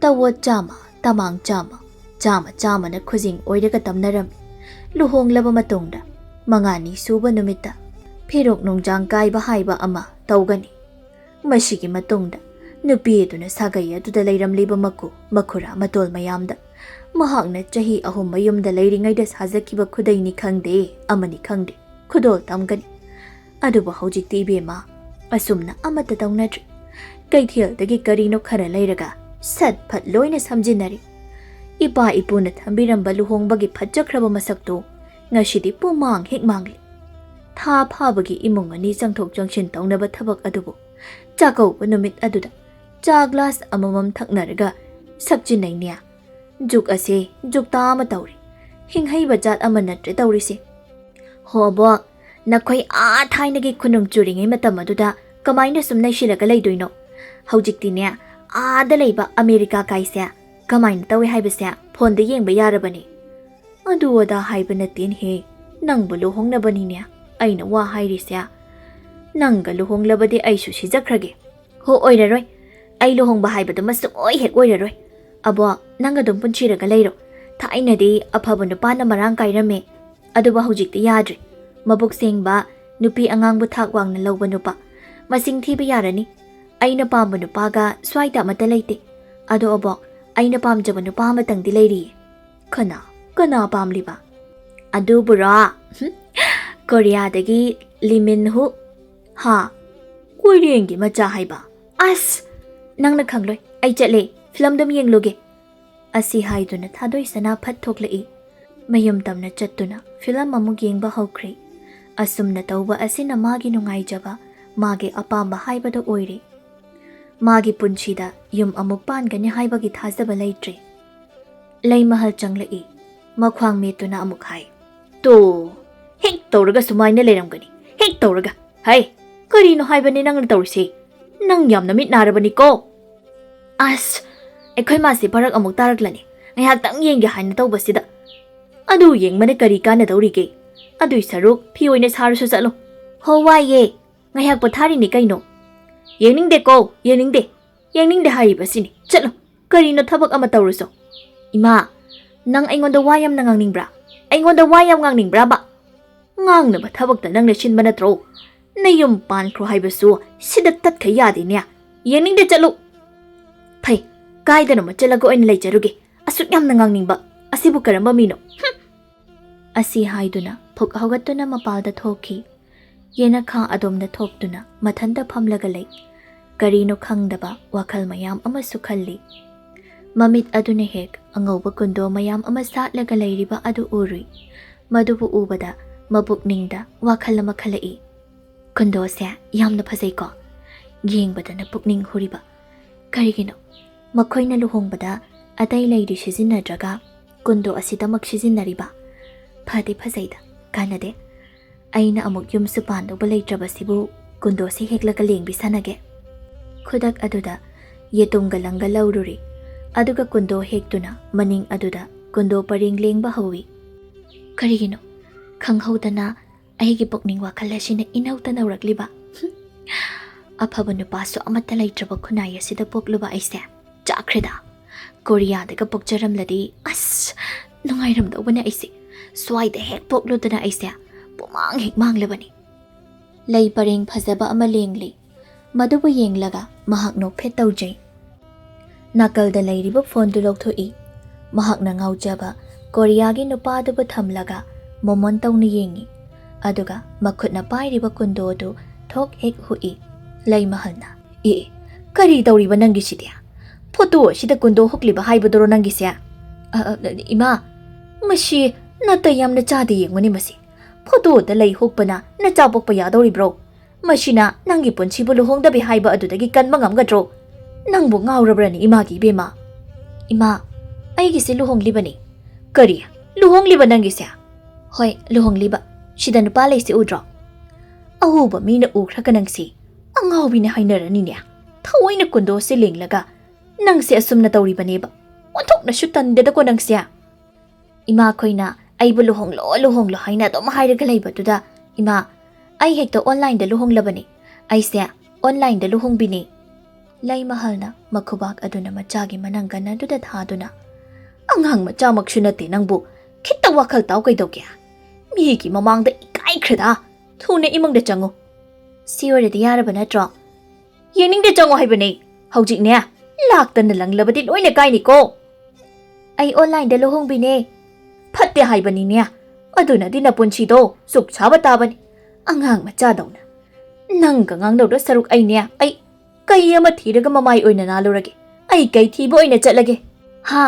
ꯇꯋꯣꯠ ꯆꯥꯝꯃ, ꯇꯃꯥꯡ ꯆꯥꯝꯃ, ꯆꯥꯝꯃ ꯆꯥꯝꯃꯅ ꯈꯨꯖꯤꯡ ꯑꯣꯏꯔꯒ ꯇꯝꯅꯔꯝꯃꯤ꯫ ꯂꯨꯍꯣꯡꯂꯕ ꯃꯇꯨꯡꯗ ꯃꯉꯥꯅꯤ ꯁꯨꯕ ꯅꯨꯃꯤꯠꯇ ꯐꯦꯔꯣꯛ ꯅꯨꯡꯖꯥꯡ ꯀꯥꯏꯕ ꯍꯥꯏꯕ ꯑꯃ ꯇꯧꯒꯅꯤ꯫ ꯃꯁꯤꯒꯤ ꯃꯇꯨꯡꯗ ꯅꯨꯄꯤ ꯑꯗꯨꯅ ꯁꯥꯒꯩ ꯑꯗꯨꯗ ꯂꯩꯔꯝꯂꯤꯕ ꯃꯀꯨ ꯃꯈꯨꯔꯥ ꯃꯇꯣꯜ ꯃꯌꯥꯝꯗ ꯃꯍꯥꯛꯅ ꯆꯍꯤ ꯑꯍꯨꯝ ꯃꯌꯨꯝꯗ ꯂꯩꯔꯤꯉꯩꯗ ꯁꯥꯖꯈꯤꯕ ꯈꯨꯗꯩꯅꯤ ꯈꯪꯗꯦ, ꯑꯃꯅꯤ ꯈꯪꯗꯦ, ꯈꯨꯗꯣꯜ ꯇꯝꯒꯅꯤ꯫ ꯑꯗꯨꯕꯨ ꯍꯧꯖꯤꯛꯇꯤ ꯏꯕꯦꯝꯃ, ꯑꯁꯨꯝꯅ ꯑꯃꯠꯇ ꯇꯧꯅꯗ꯭ꯔꯦ꯫ ꯀꯩꯊꯦꯜꯗꯒꯤ ꯀꯔꯤꯅꯣ ꯈꯔ ꯂꯩꯔꯒ ꯁꯠ ꯐꯠ ꯂꯣꯏꯅ ꯁꯝꯖꯤꯟꯅꯔꯦ꯫ ꯏꯄꯥ ꯏꯄꯨꯅ ꯊꯝꯕꯤꯔꯝꯕ ꯂꯨꯍꯣꯡꯕꯒꯤ ꯐꯠꯖꯈ꯭ꯔꯕ ꯃꯁꯛꯇꯨ ꯉꯁꯤꯗꯤ ꯄꯨꯃꯥꯡ ꯍꯦꯛ ꯃꯥꯡꯂꯦ꯫ ꯊꯥ ꯐꯥꯕꯒꯤ ꯏꯃꯨꯡ ꯑꯅꯤ ꯆꯪꯊꯣꯛ ꯆꯪꯁꯤꯟ ꯇꯧꯅꯕ ꯊꯕꯛ ꯑꯗꯨꯕꯨ ꯆꯥꯛꯀꯧꯕ ꯅꯨꯃꯤꯠ ꯑꯗꯨꯗ ꯆꯥ ꯒ꯭ꯂꯥꯁ ꯑꯃꯃꯝ ꯊꯛꯅꯔꯒ ꯁꯛꯆꯤꯟꯅꯩꯅꯦ꯫ ꯖꯨꯛ ꯑꯁꯦ ꯖꯨꯛꯇ ꯑꯃ ꯇꯧꯔꯦ꯫ ꯍꯤꯡꯍꯩꯕ ꯖꯥꯠ ꯑꯃ ꯅꯠꯇ꯭ꯔꯦ ꯇꯧꯔꯤꯁꯦ꯫ ꯍꯣ ꯑꯕꯣꯛ, ꯅꯈꯣꯏ ꯑꯥ ꯊꯥꯏꯅꯒꯤ ꯈꯨꯅꯨꯡ ꯆꯨꯔꯤꯉꯩ ꯃꯇꯝ ꯑꯗꯨꯗ ꯀꯃꯥꯏꯅ ꯁꯨꯝ ꯅꯩꯁꯤꯜꯂꯒ ꯂꯩꯗꯣꯏꯅꯣ? ꯍꯧꯖꯤꯛꯇꯤꯅꯦ, ꯑꯥꯗ ꯂꯩꯕ ꯑꯃꯦꯔꯤꯀꯥ ꯀꯥꯏꯁꯦ ꯀꯃꯥꯏꯅ ꯇꯧꯏ ꯍꯥꯏꯕꯁꯦ ꯐꯣꯟꯗ ꯌꯦꯡꯕ ꯌꯥꯔꯕꯅꯤ꯫ ꯑꯗꯨ ꯑꯗꯥ ꯍꯥꯏꯕ ꯅꯠꯇꯦꯅꯦꯍꯦ, ꯅꯪꯕꯨ ꯂꯨꯍꯣꯡꯅꯕꯅꯤꯅꯦ ꯑꯩꯅ ꯋꯥ ꯍꯥꯏꯔꯤꯁꯦ꯫ ꯅꯪꯒ ꯂꯨꯍꯣꯡꯂꯕꯗꯤ ꯑꯩꯁꯨ ꯁꯤꯖꯈ꯭ꯔꯒꯦ꯫ ꯍꯣ, ꯑꯣꯏꯔꯔꯣꯏ꯫ ꯑꯩ ꯂꯨꯍꯣꯡꯕ ꯍꯥꯏꯕꯗꯨꯃ ꯁꯨꯡꯑꯣꯏ ꯍꯦꯛ ꯑꯣꯏꯔꯔꯣꯏ꯫ ꯑꯕꯣꯛ, ꯅꯪ ꯑꯗꯨꯝ ꯄꯨꯟꯁꯤꯔꯒ ꯂꯩꯔꯣ꯫ ꯊꯥꯏꯅꯗꯤ ꯑꯐꯕ ꯅꯨꯄꯥꯅ ꯃꯔꯥꯡ ꯀꯥꯏꯔꯝꯃꯦ, ꯑꯗꯨꯕꯨ ꯍꯧꯖꯤꯛꯇꯤ ꯌꯥꯗ꯭ꯔꯦ꯫ ꯃꯕꯨꯛ ꯁꯦꯡꯕ, ꯅꯨꯄꯤ ꯑꯉꯥꯡꯕꯨ ꯊꯥꯛ ꯋꯥꯡꯅ ꯂꯧꯕ ꯅꯨꯄꯥ ꯃꯁꯤꯡ ꯊꯤꯕ ꯌꯥꯔꯅꯤ꯫ ꯑꯩꯅ ꯄꯥꯝꯕ ꯅꯨꯄꯥꯒ ꯁ꯭ꯋꯥꯏꯗ ꯑꯃꯠꯇ ꯂꯩꯇꯦ꯫ ꯑꯗꯣ ꯑꯕꯣꯛ, ꯑꯩꯅ ꯄꯥꯝꯖꯕ ꯅꯨꯄꯥ ꯑꯃꯇꯪꯗꯤ ꯂꯩꯔꯤꯌꯦ꯫ ꯀꯅꯥ? ꯀꯅꯥ ꯄꯥꯝꯂꯤꯕ? ꯑꯗꯨꯕꯨꯔꯣ? ꯍꯨꯝ, ꯀꯣꯔꯤꯌꯥꯗꯒꯤ ꯂꯤꯃꯤꯟ ꯍꯨ꯫ ꯍꯥ? ꯀꯣꯏꯔꯦꯡꯒꯤ ꯃꯆꯥ ꯍꯥꯏꯕ? ꯑꯁ! ꯅꯪꯅ ꯈꯪꯂꯣꯏ꯫ ꯑꯩ ꯆꯠꯂꯦ, ꯐꯤꯂꯝꯗꯨꯝ ꯌꯦꯡꯂꯨꯒꯦ꯫ ꯑꯁꯤ ꯍꯥꯏꯗꯨꯅ ꯊꯥꯗꯣꯏ ꯁꯅꯥ ꯐꯠ ꯊꯣꯛꯂꯛꯏ꯫ ꯃꯌꯨꯝ ꯇꯝꯅ ꯆꯠꯇꯨꯅ ꯐꯤꯂꯝ ꯑꯃꯨꯛ ꯌꯦꯡꯕ ꯍꯧꯈ꯭ꯔꯦ꯫ ꯑꯁꯨꯝꯅ ꯇꯧꯕ ꯑꯁꯤꯅ ꯃꯥꯒꯤ ꯅꯨꯡꯉꯥꯏꯖꯕ, ꯃꯥꯒꯤ ꯑꯄꯥꯝꯕ ꯍꯥꯏꯕꯗꯨ ꯑꯣꯏꯔꯦ꯫ ꯃꯥꯒꯤ ꯄꯨꯟꯁꯤꯗ ꯌꯨꯝ ꯑꯃꯨꯛ ꯄꯥꯟꯒꯅꯤ ꯍꯥꯏꯕꯒꯤ ꯊꯥꯖꯕ ꯂꯩꯇ꯭ꯔꯦ꯫ ꯂꯩꯃꯍꯜ ꯆꯪꯂꯛꯏ꯫ ꯃꯈ꯭ꯋꯥꯡ ꯃꯦꯠꯇꯨꯅ ꯑꯃꯨꯛ ꯍꯥꯏ, "ꯇꯣ, ꯍꯦꯛ ꯇꯧꯔꯒ ꯁꯨꯃꯥꯏꯅ ꯂꯩꯔꯝꯒꯅꯤ꯫ ꯄꯤꯛ ꯇꯧꯔꯒ꯫ "ꯍꯩ, ꯀꯔꯤꯅꯣ ꯍꯥꯏꯕꯅꯦ ꯅꯪꯅ ꯇꯧꯔꯤꯁꯦ? ꯅꯪ ꯌꯥꯝꯅ ꯃꯤꯠ ꯅꯥꯔꯕꯅꯤꯀꯣ!" ꯑꯁ, ꯑꯩꯈꯣꯏ ꯃꯥꯁꯦ ꯐꯔꯛ ꯑꯃꯨꯛ ꯇꯥꯔꯛꯂꯅꯤ꯫ ꯉꯥꯏꯍꯥꯛꯇꯪ ꯌꯦꯡꯒꯦ ꯍꯥꯏꯅ ꯇꯧꯕꯁꯤꯗ꯫ "ꯑꯗꯨ ꯌꯦꯡꯕꯅ ꯀꯔꯤ ꯀꯥꯟꯅꯗꯧꯔꯤꯒꯦ? ꯑꯗꯨꯏ ꯁꯔꯨꯛ ꯐꯤ ꯑꯣꯏꯅ ꯁꯥꯔꯁꯨ ꯆꯠꯂꯣ꯫" "ꯍꯣ, ꯋꯥꯏꯌꯦ꯫ ꯉꯥꯏꯍꯥꯛ ꯄꯣꯊꯥꯔꯤꯅꯤ ꯀꯩꯅꯣ꯫" "ꯌꯦꯡꯅꯤꯡꯗꯦꯀꯣ, ꯌꯦꯡꯅꯤꯡꯗꯦ꯫ ꯌꯦꯡꯅꯤꯡꯗꯦ ꯍꯥꯏꯔꯤꯕꯁꯤꯅꯤ꯫ ꯆꯠꯂꯣ, ꯀꯔꯤꯅꯣ ꯊꯕꯛ ꯑꯃ ꯇꯧꯔꯨꯁꯣ꯫" "ꯏꯃꯥ, ꯅꯪ ꯑꯩꯉꯣꯟꯗ ꯋꯥ ꯌꯥꯝꯅ ꯉꯥꯡꯅꯤꯡꯕ꯭ꯔꯥ? ꯑꯩꯉꯣꯟꯗ ꯋꯥ ꯌꯥꯝ ꯉꯥꯡꯅꯤꯡꯕ꯭ꯔꯥꯕ? ꯉꯥꯡꯅꯕ ꯊꯕꯛꯇ ꯅꯪꯅ ꯁꯤꯟꯕ ꯅꯠꯇ꯭ꯔꯣ? ꯅꯌꯨꯝ ꯄꯥꯟꯈ꯭ꯔꯣ ꯍꯥꯏꯕꯁꯨ ꯁꯤꯗ ꯇꯠꯈ ꯌꯥꯗꯦꯅꯦ꯫ ꯌꯦꯡꯅꯤꯡꯗꯦ, ꯆꯠꯂꯨ꯫" "ꯐꯩ, ꯀꯥꯏꯗꯅꯣꯃ ꯆꯠꯂꯒ ꯑꯣꯏꯅ ꯂꯩꯖꯔꯨꯒꯦ꯫ ꯑꯁꯨꯛ ꯌꯥꯝꯅ ꯉꯥꯡꯅꯤꯡꯕ ꯑꯁꯤꯕꯨ ꯀꯔꯝꯕ ꯃꯤꯅꯣ? ꯍꯨꯝ!" ꯑꯁꯤ ꯍꯥꯏꯗꯨꯅ ꯐꯨꯛ ꯍꯧꯒꯠꯇꯨꯅ ꯃꯄꯥꯜꯗ ꯊꯣꯛꯈꯤ꯫ ꯌꯦꯅꯈꯥ ꯑꯗꯣꯝꯗ ꯊꯣꯛꯇꯨꯅ ꯃꯊꯟꯇ ꯐꯝꯂꯒ ꯂꯩ꯫ ꯀꯔꯤꯅꯣ ꯈꯪꯗꯕ ꯋꯥꯈꯜ ꯃꯌꯥꯝ ꯑꯃꯁꯨ ꯈꯜꯂꯤ꯫ ꯃꯃꯤꯠ ꯑꯗꯨꯅ ꯍꯦꯛ ꯑꯉꯧꯕ ꯀꯨꯟꯗꯣ ꯃꯌꯥꯝ ꯑꯃ ꯁꯥꯠꯂꯒ ꯂꯩꯔꯤꯕ ꯑꯗꯨ ꯎꯔꯨꯏ꯫ ꯃꯗꯨꯕꯨ ꯎꯕꯗ ꯃꯄꯨꯛꯅꯤꯡꯗ ꯋꯥꯈꯜ ꯑꯃ ꯈꯜꯂꯛꯏ꯫ "ꯀꯨꯟꯗꯣꯁꯦ ꯌꯥꯝꯅ ꯐꯖꯩꯀꯣ꯫ ꯌꯦꯡꯕꯗꯅ ꯄꯨꯛꯅꯤꯡ ꯍꯨꯔꯤꯕ꯫ ꯀꯔꯤꯒꯤꯅꯣ ꯃꯈꯣꯏꯅ ꯂꯨꯍꯣꯡꯕꯗ ꯑꯇꯩ ꯂꯩꯗꯤ ꯁꯤꯖꯤꯟꯅꯗ꯭ꯔꯒ ꯀꯨꯟꯗꯣ ꯑꯁꯤꯗꯃꯛ ꯁꯤꯖꯤꯟꯅꯔꯤꯕ? ꯐꯗꯤ ꯐꯖꯩꯗ, ꯀꯥꯟꯅꯗꯦ꯫ ꯑꯩꯅ ꯑꯃꯨꯛ ꯌꯨꯝꯁꯨ ꯄꯥꯟꯗꯧꯕ ꯂꯩꯇ꯭ꯔꯕꯁꯤꯕꯨ ꯀꯨꯟꯗꯣꯁꯤ ꯍꯦꯛꯂꯒ ꯂꯦꯡꯕꯤ ꯁꯥꯟꯅꯒꯦ꯫" ꯈꯨꯗꯛ ꯑꯗꯨꯗ ꯌꯦꯇꯨꯝꯒ ꯂꯪꯒ ꯂꯧꯔꯨꯔꯤ꯫ ꯑꯗꯨꯒ ꯀꯨꯟꯗꯣ ꯍꯦꯛꯇꯨꯅ ꯃꯅꯤꯡ ꯑꯗꯨꯗ ꯀꯨꯟꯗꯣ ꯄꯔꯦꯡ ꯂꯦꯡꯕ ꯍꯧꯏ꯫ "ꯀꯔꯤꯒꯤꯅꯣ ꯈꯪꯍꯧꯗꯅ ꯑꯩꯒꯤ ꯄꯨꯛꯅꯤꯡ ꯋꯥꯈꯜ ꯑꯁꯤꯅ ꯏꯅꯧ ꯇꯅꯧꯔꯛꯂꯤꯕ? ꯑꯐꯕ ꯅꯨꯄꯥꯁꯨ ꯑꯃꯠꯇ ꯂꯩꯇ꯭ꯔꯕ ꯈꯨꯟꯅꯥꯏ ꯑꯁꯤꯗ ꯄꯣꯛꯂꯨꯕ ꯑꯩꯁꯦ ꯆꯥꯛꯈ꯭ꯔꯦꯗ꯫ ꯀꯣꯔꯤꯌꯥꯗꯒ ꯄꯣꯛꯆꯔꯝꯂꯗꯤ ꯑꯁ ꯅꯨꯡꯉꯥꯏꯔꯝꯗꯧꯕꯅꯦ ꯑꯩꯁꯦ꯫ ꯁ꯭ꯋꯥꯏꯗ ꯍꯦꯛ ꯄꯣꯛꯂꯨꯗꯅ ꯑꯩꯁꯦ ꯄꯨꯃꯥꯡ ꯍꯦꯛ ꯃꯥꯡꯂꯕꯅꯤ꯫" ꯂꯩ ꯄꯔꯦꯡ ꯐꯖꯕ ꯑꯃ ꯂꯦꯡꯂꯤ꯫ ꯃꯗꯨꯕꯨ ꯌꯦꯡꯂꯒ ꯃꯍꯥꯛ ꯅꯣꯛꯐꯦꯠ ꯇꯧꯖꯩ꯫ ꯅꯥꯀꯜꯗ ꯂꯩꯔꯤꯕ ꯐꯣꯟꯗꯨ ꯂꯧꯊꯣꯛꯏ꯫ ꯃꯍꯥꯛꯅ ꯉꯥꯎꯖꯕ ꯀꯣꯔꯤꯌꯥꯒꯤ ꯅꯨꯄꯥꯗꯨꯕꯨ ꯊꯝꯂꯒ ꯃꯣꯃꯣꯟ ꯇꯧꯅ ꯌꯦꯡꯏ꯫ ꯑꯗꯨꯒ ꯃꯈꯨꯠꯅ ꯄꯥꯏꯔꯤꯕ ꯀꯨꯟꯗꯣ ꯑꯗꯨ ꯊꯣꯛ ꯍꯦꯛ ꯍꯨꯛꯏ꯫ ꯂꯩꯃꯍꯜꯅ, "ꯑꯦ, ꯀꯔꯤ ꯇꯧꯔꯤꯕ ꯅꯪꯒꯤꯁꯤꯗꯤ? ꯐꯣꯇꯣ ꯑꯁꯤꯗ ꯀꯨꯟꯗꯣ ꯍꯨꯛꯂꯤꯕ ꯍꯥꯏꯕꯗꯨꯔꯣ ꯅꯪꯒꯤꯁꯦ? ꯑ, ꯑ, ꯏꯃꯥ, ꯃꯁꯤ ꯅꯥꯇꯩ ꯌꯥꯝꯅ ꯆꯥꯗꯦ, ꯌꯦꯡꯉꯨꯅꯦ ꯃꯁꯤ꯫ ꯐꯣꯇꯣꯗ ꯂꯩ ꯍꯨꯛꯄꯅ ꯅꯆꯥ ꯄꯣꯛꯄ ꯌꯥꯗꯧꯔꯤꯕ꯭ꯔꯣ? ꯃꯁꯤꯅ ꯅꯪꯒꯤ ꯄꯨꯟꯁꯤꯕꯨ ꯂꯨꯍꯣꯡꯗꯕꯤ ꯍꯥꯏꯕ ꯑꯗꯨꯗꯒꯤ ꯀꯟꯕ ꯉꯝꯒꯗ꯭ꯔꯣ? ꯅꯪꯕꯨ ꯉꯥꯎꯔꯕ꯭ꯔꯅꯦ ꯏꯃꯥꯒꯤ ꯏꯕꯦꯝꯃ?" "ꯏꯃꯥ, ꯑꯩꯒꯤꯁꯦ ꯂꯨꯍꯣꯡꯂꯤꯕꯅꯤ꯫" "ꯀꯔꯤ? ꯂꯨꯍꯣꯡꯂꯤꯕ ꯅꯪꯒꯤꯁꯦ?" "ꯍꯣꯏ, ꯂꯨꯍꯣꯡꯂꯤꯕ꯫ ꯁꯤꯗ ꯅꯨꯄꯥ ꯂꯩꯁꯦ ꯎꯗ꯭ꯔꯣ?" ꯑꯎꯕ ꯃꯤꯅ ꯎꯈ꯭ꯔꯒ ꯅꯪꯁꯦ ꯑꯉꯥꯎꯕꯤꯅ ꯍꯥꯏꯅꯔꯅꯤꯅꯦ꯫ ꯊꯑꯣꯏꯅ ꯀꯨꯟꯗꯣꯁꯦ ꯂꯦꯡꯂꯒ ꯅꯪꯁꯦ ꯑꯁꯨꯝꯅ ꯇꯧꯔꯤꯕꯅꯦꯕ꯫ ꯑꯣꯟꯊꯣꯛꯅꯁꯨ ꯇꯟꯗꯦꯗꯀꯣ ꯅꯪꯁꯦ꯫ ꯏꯃꯥꯈꯣꯏꯅ ꯑꯩꯕꯨ "ꯂꯨꯍꯣꯡꯂꯣ, ꯂꯨꯍꯣꯡꯂꯣ" ꯍꯥꯏꯅ ꯑꯗꯨꯝ ꯍꯥꯏꯔꯒ ꯂꯩꯕꯗꯨꯗ, "ꯏꯃꯥ, ꯑꯩ ꯍꯦꯛꯇ online ꯗ ꯂꯨꯍꯣꯡꯂꯕꯅꯦ꯫ ꯑꯩꯁꯦ online ꯗ ꯂꯨꯍꯣꯡꯕꯤꯅꯦ꯫" ꯂꯩꯃꯍꯜꯅ ꯃꯈꯨꯕꯥꯛ ꯑꯗꯨꯅ ꯃꯆꯥꯒꯤ ꯃꯅꯪꯒꯟ ꯑꯗꯨꯗ ꯊꯥꯗꯨꯅ, "ꯑꯉꯥꯡ ꯃꯆꯥꯃꯛꯁꯨ ꯅꯠꯇꯦ ꯅꯪꯕꯨ, ꯈꯤꯇ ꯋꯥꯈꯜ ꯇꯥꯎ ꯀꯩꯗꯧꯒꯦ? ꯃꯤꯒꯤ ꯃꯃꯥꯡꯗ ꯏꯀꯥꯏꯈ꯭ꯔꯦꯗ꯫ ꯊꯨꯅ ꯏꯃꯨꯡꯗ ꯆꯪꯉꯨ꯫ ꯁꯤ ꯑꯣꯏꯔꯗꯤ ꯌꯥꯔꯕ ꯅꯠꯇ꯭ꯔꯣ?" "ꯌꯦꯡꯅꯤꯡꯗꯦ, ꯆꯪꯉꯣ ꯍꯥꯏꯕꯅꯦ꯫ ꯍꯧꯖꯤꯛꯅꯦ, ꯂꯥꯛꯇꯅ ꯂꯪꯂꯕꯗꯤ ꯂꯣꯏꯅ ꯀꯥꯏꯅꯤꯀꯣ꯫" "ꯑꯩ online ꯗ ꯂꯨꯍꯣꯡꯕꯤꯅꯦ꯫" "ꯐꯠꯇꯦ ꯍꯥꯏꯕꯅꯤꯅꯦ꯫ ꯑꯗꯨꯅꯗꯤ ꯅꯄꯨꯟꯁꯤꯗꯣ ꯆꯨꯛ ꯁꯥꯕ ꯇꯥꯕꯅꯤ꯫ ꯑꯉꯥꯡ ꯃꯆꯥꯗꯧꯅ꯫ ꯅꯪꯒ ꯉꯥꯡꯅꯧꯗ ꯁꯔꯨꯛ ꯑꯩꯅꯦ, ꯑꯩ ꯀꯩ ꯑꯃ ꯊꯤꯔꯒ ꯃꯃꯥꯏ ꯑꯣꯏꯅ ꯅꯥꯜꯂꯨꯔꯒꯦ꯫ ꯑꯩ ꯀꯩ ꯊꯤꯕ ꯑꯣꯏꯅ ꯆꯠꯂꯒꯦ꯫" "ꯍꯥ?